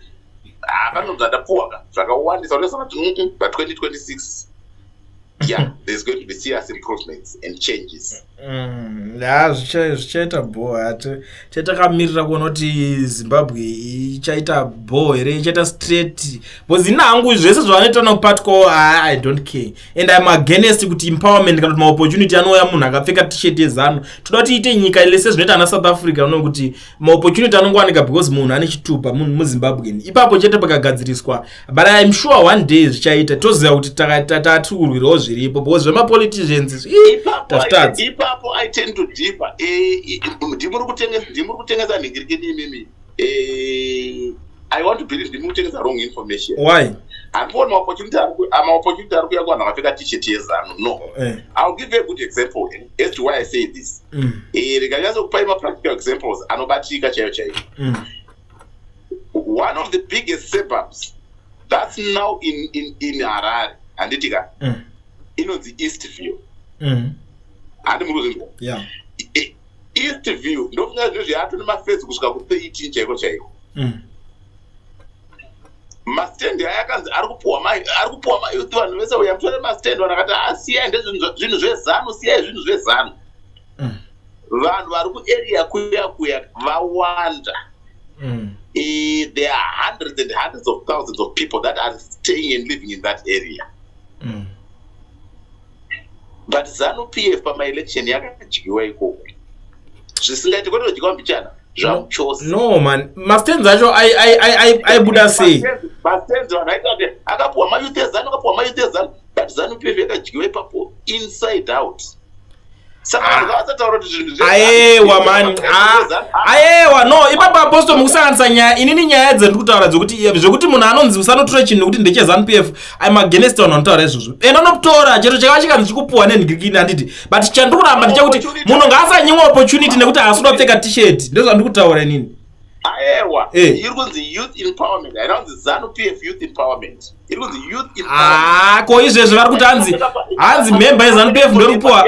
panobva ndapuwa ka zvakawandisa. Unoziva kuti but 2026, yeah, there's going to be serious improvements and changes. Ya, zvichaita bho. Hati chatakamirira kuona kuti Zimbabwe ichaita bho here, ichaita straight, because ini hangu zvese zvavanoita nokupatiko, I don't care and I'm against kuti empowerment kana kuti maopportunity anouya munhu akapfeka T-shirt yeZANU. Toda kuti iite nyika lese zvinoita ana South Africa uno, kuti maopportunity anongowanika because munhu ane chitupa, munhu muZimbabwean. Ipapo chete pakagadziriswa, but I'm sure one day zvichaita, toziva kuti tatiri kurwirawo zviripo, because zvemapoliticians izvi, ii, tazvitadza. Ipapo I tend to differ. Ndimuri kutengesa nhingirikini imimi. I want to believe ndimuri kutengesa wrong information. Why? Handioni maopportunity ari kuuya kuvanhu vakapfeka T-shirt yeZANU, no. I'll give you a good example as to why I say this. Ndikanyatsokupai mapractical examples anobatika chaiyo chaiyo. One of the biggest suburbs that's now in Harare, handiti ka, inonzi East View. Handi muri kuzvinzwa? Yeah. East View ndofunga zvinhu zvato nemafenzi kusvika ku13 chaiko chaiko. Mastendi aya akanzi ari kupuwa mayouth, vanhu vese uya mutore mastendi. Vanhu vakati, "Ah, siyai, ndezvinhu zveZANU, siyai zvinhu zveZANU." Vanhu vari kuarea kuya kuya vawanda. There are hundreds and hundreds of thousands of people that are staying and living in that area. But ZANU PF pamaelection yakadyiwa ikoko zvisingaiti, kwete kudyiwa mbichana, zvamuchose. No man, mastands acho aibuda sei? Mastands vanhu aita kuti akapuwa mayouth eZANU, akapuwa mayouth eZANU, but ZANU PF yakadyiwa ipapo inside out. Saka vanhu ngavasataura kuti zvinhu Ayewa man, ayewa, no, ipapo apostle mukusanganisa nyaya. Inini nyaya dzendiri kutaura dzekuti zvekuti munhu anonzi usanotora chinhu nekuti ndecheZANU PF, I'm against vanhu vanotaura izvozvo. Enda unotora chero chakava chikanzi chikupuwa nenhingirikini, handiti? But chandiri kuramba ndechekuti munhu ngaasanyimwa opportunity nekuti haasi kuda kupfeka T-shirt. Ndozvandiri kutaura inini. Aewa, eh. Iri kunzi youth empowerment, haina kunzi Zanu PF youth empowerment, iri kunzi youth empowerment. Ah, ko izvezvi vari kuti hanzi hanzi member yeZanu PF ndorikupuwa.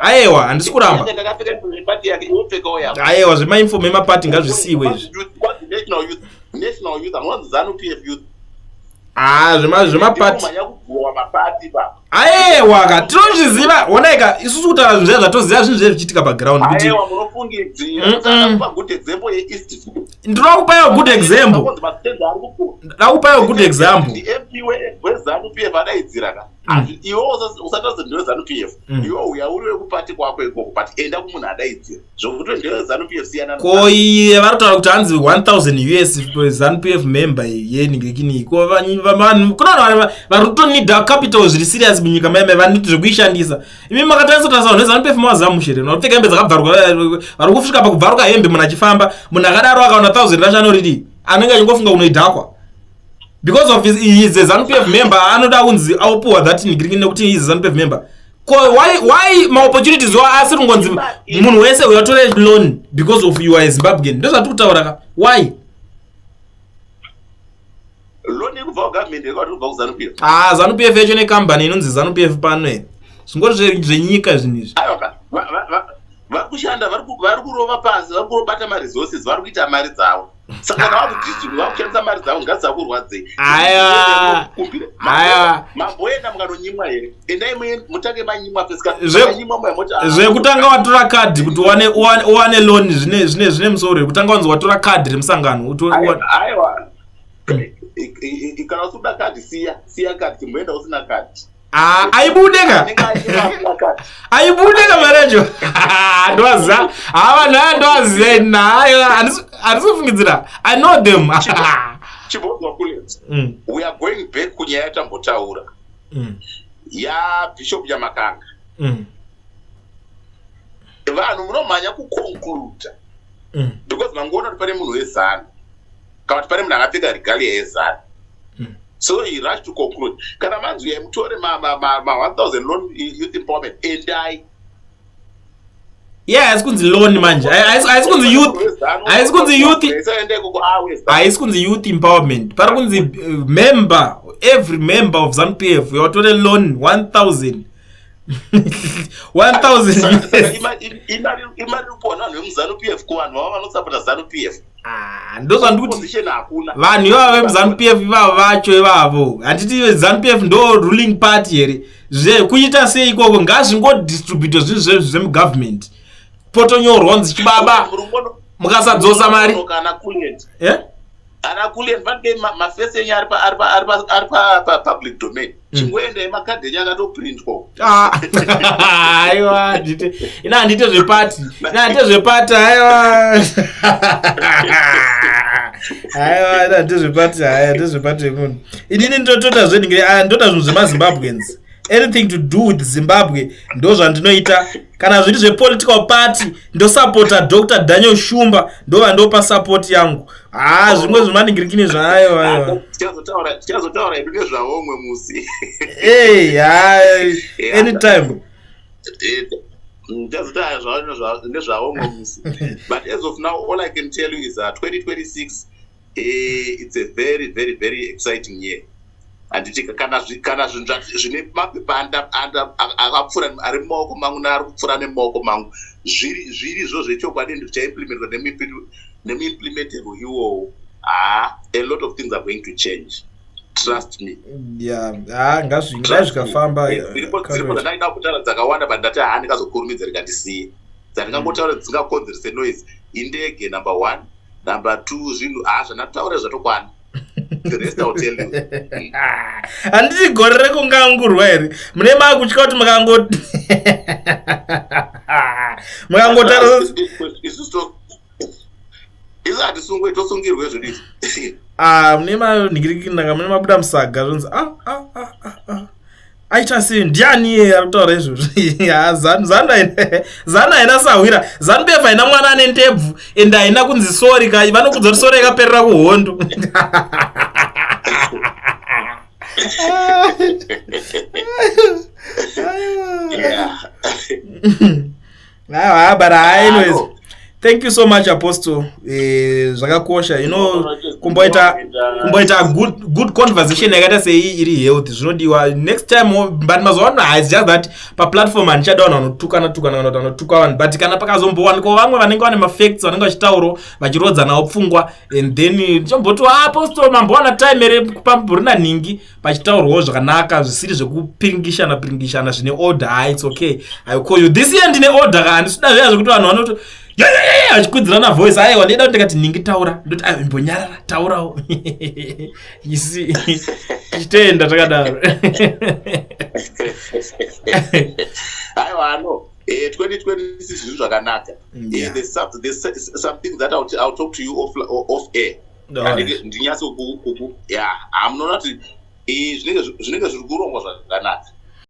Aewa, handisi kuramba. Aewa, zvemainfo memapati ngazvisiiwe izvi. National youth, anonzi Zanu PF youth. Ah, zvemapati aewa ka tinozviziva honai ka isusu kutaura zvinhu zviya zvatoziva zvinhu zviye zvichiitika paground kuti ndinoda kupaiwa good example ndoda kupaiwa good example Mm. Iwe usataridza ndiwe zanu pf mm. Iwe uya uri wekupati kwako ikoko, but enda kumunhu adaidzira zvokuti ndiwe zanu pf siyana. Ko iye vari kutaura kuti hanzi 1000 us zanu pf member yeningekini ko vanhu kuna vanhu vari kutonida capital zviri serious munyika maime vanoti zvekuishandisa. Imi makatarisa kutarisa vanhu vezanu pf mawaziva mushe reno vari kupfeka hembe dzakabvarwa, vari kusvika pakubvaruka hembe munhu achifamba. Munhu akadaro akaona 1000 racho anoridii? Anenge achingofunga kunoidhakwa because of his, he is a zanu pf member. Anoda kunzi aupuwa that nigiriki nekuti he is a zanu pf member. Ko why maopportunities wa asiri kungonzi munhu wese uyatore loan because of you are a Zimbabwean? Ndozvatiri kutaura ka, why? Loan iri kubva kugovernment here kana kubva kuZanu PF? Ah, Zanu PF yacho nekambani inonzi Zanu PF pano here? Zvingori zvenyika zvinhu izvi. Aiwa, vari kushanda, vari kurova pasi, vari kurobata maresources, vari kuita mari dzavo. Saka kana vakudistribute, vakushandisa mari dzavo, ngadzisakurwadzei. Aya, aya. Mamboenda mukanonyimwa here? Endai mutange manyimwa first. Manyimwa muya moti, ah, zvekutanga watora kadhi kuti uwane loan zvine musoro here? Kutanga wanzi watora kadhi remusangano Aiwa, kana usikuda kadhi, siya kadhi, chimboenda usina kadhi. Ah, aibude ka, aibude ka mari yacho. Ndoaziva ha vanhu aya, ndoaziva nayo, handisi kufungidzira, I know them. Chibonzwa Kulens. We are going back kunyaya yatambotaura yaBishop Nyamakanga. Vanhu munomhanya kuconcluda because mangoona kuti pane munhu wezanu kana kuti pane munhu akapfeka regalia yezanu. So he rush to conclude. Kana manzi uyai mutore ma 1000 loan, youth empowerment, endai. Yeah, haisi kunzi loan manje, haisi kunzi youth, haisi kunzi youth, haisi kunzi youth empowerment. Pari kunzi member, every member of ZANU PF watore loan 1000, 1000 US. Imari iri kupiwa nevanhu vemuZanu PF kuvanhu vava vanosapota ZANU PF. Ah, ndozvandikuti vanhu ivavo vemuZanu PF ivavo vacho ivavo, handiti ZANU PF ndo ruling party here? Zve kuita sei ikoko? Ngazvingodistributwe zvinhu zvemugovernment, potonyorwa kunzi chibaba mukasadzosa mari. Eh? Ana Kulien, vange mafesi enyu ari papublic domain. Chingoendai, makadhi enyu akatoprintwa. Ah, aiwa, handite ina, handite zvepati ina, handite zvepati. Aiwa, aiwa, ina handite zvepati, haya, handite zvepati yemunhu. Inini ndotota zvenhingi, ndota zvinhu zvemaZimbabweans. Anything to do with Zimbabwe ndo zvandinoita. Kana zviri zvepolitical party, ndosapota Dr Daniel Shumba, ndova ndopa support yangu. Haa, zvimwe zvemaningirikini zvayo, aiwa. Tichazotaura hedu nezvavo umwe musi. Ei, hai, anytime. Tichazotaura nezvavo umwe musi, but as of now all I can tell you is 2026, it's a very, very, very exciting year, handiti? Kana zvinhu zvine mapepa akapfuura ari mumaoko mangu naari kupfuura nemumaoko mangu zvirizvo zvechokwadi, ende zvichaimplementwa nemuimplementerwo iwowo, ha, a lot of things are going to change, trust me. Yeah, ha, ngazvingai zvikafamba. Dziripo dzandaida kutaura dzakawanda, but ndati ha, ndingazokurumidza, rikandisiye. Dzandingangotaura dzisingakonzerese noise indege, number one. Number two, zvinhu ha zvandataura zvatokwana. The rest I'll tell you. Handiti gore rekungangurwa here? Mune makutya kuti mukangotaura Isusu isu hatisungwe, tosungirwe zvedu izvi. Ah, mune manhingirikinanga, mune mabuda musaga, zvonzi ah, ah, ah, ah, ah. Aita sei? Ndiani iye ari kutaura izvozvo? Ha, Zanu haina sahwira. Zanu PF haina mwana ane ndebvu, ende haina kunzi sorry ka. Vanokudza kuti sorry yakaperera kuhondo. Aiwa, but anyways. Thank you so much, Apostle. Zvakakosha kumboita good conversation yakaita sei iri health, zvinodiwa. Next time, but mazuva ano, it's just that paplatform handichada vanhu vanotukana tukana kana kuti vanotuka vanhu, but kana pakazombowanikwa vamwe vanenge vane mafacts, vanenge vachitaurawo, vachirodzanawo pfungwa, and then ndichomboti, "Apostle, mambowana time here pamborina nhingi?" Pachitaurwawo zvakanaka, zvisiri zvekupiringishana piringishana, zvine order. Ha, it's okay, I call you. This year ndine order ka. Handisida zviya zvekuti vanhu vanoti vachikwidzirana voice. Aiwa, ndida kuti ndikati nhingi taura, ndoti, "Aiwa, imbonyarara, taurawo." You see, tichitoenda takadaro. Aiwa, no, 2026 zvinhu zvakanaka. There's something that I'll talk to you off air. Ndinyatso ya, hamunoona kuti zvinenge zviri kurongwa zvakanaka.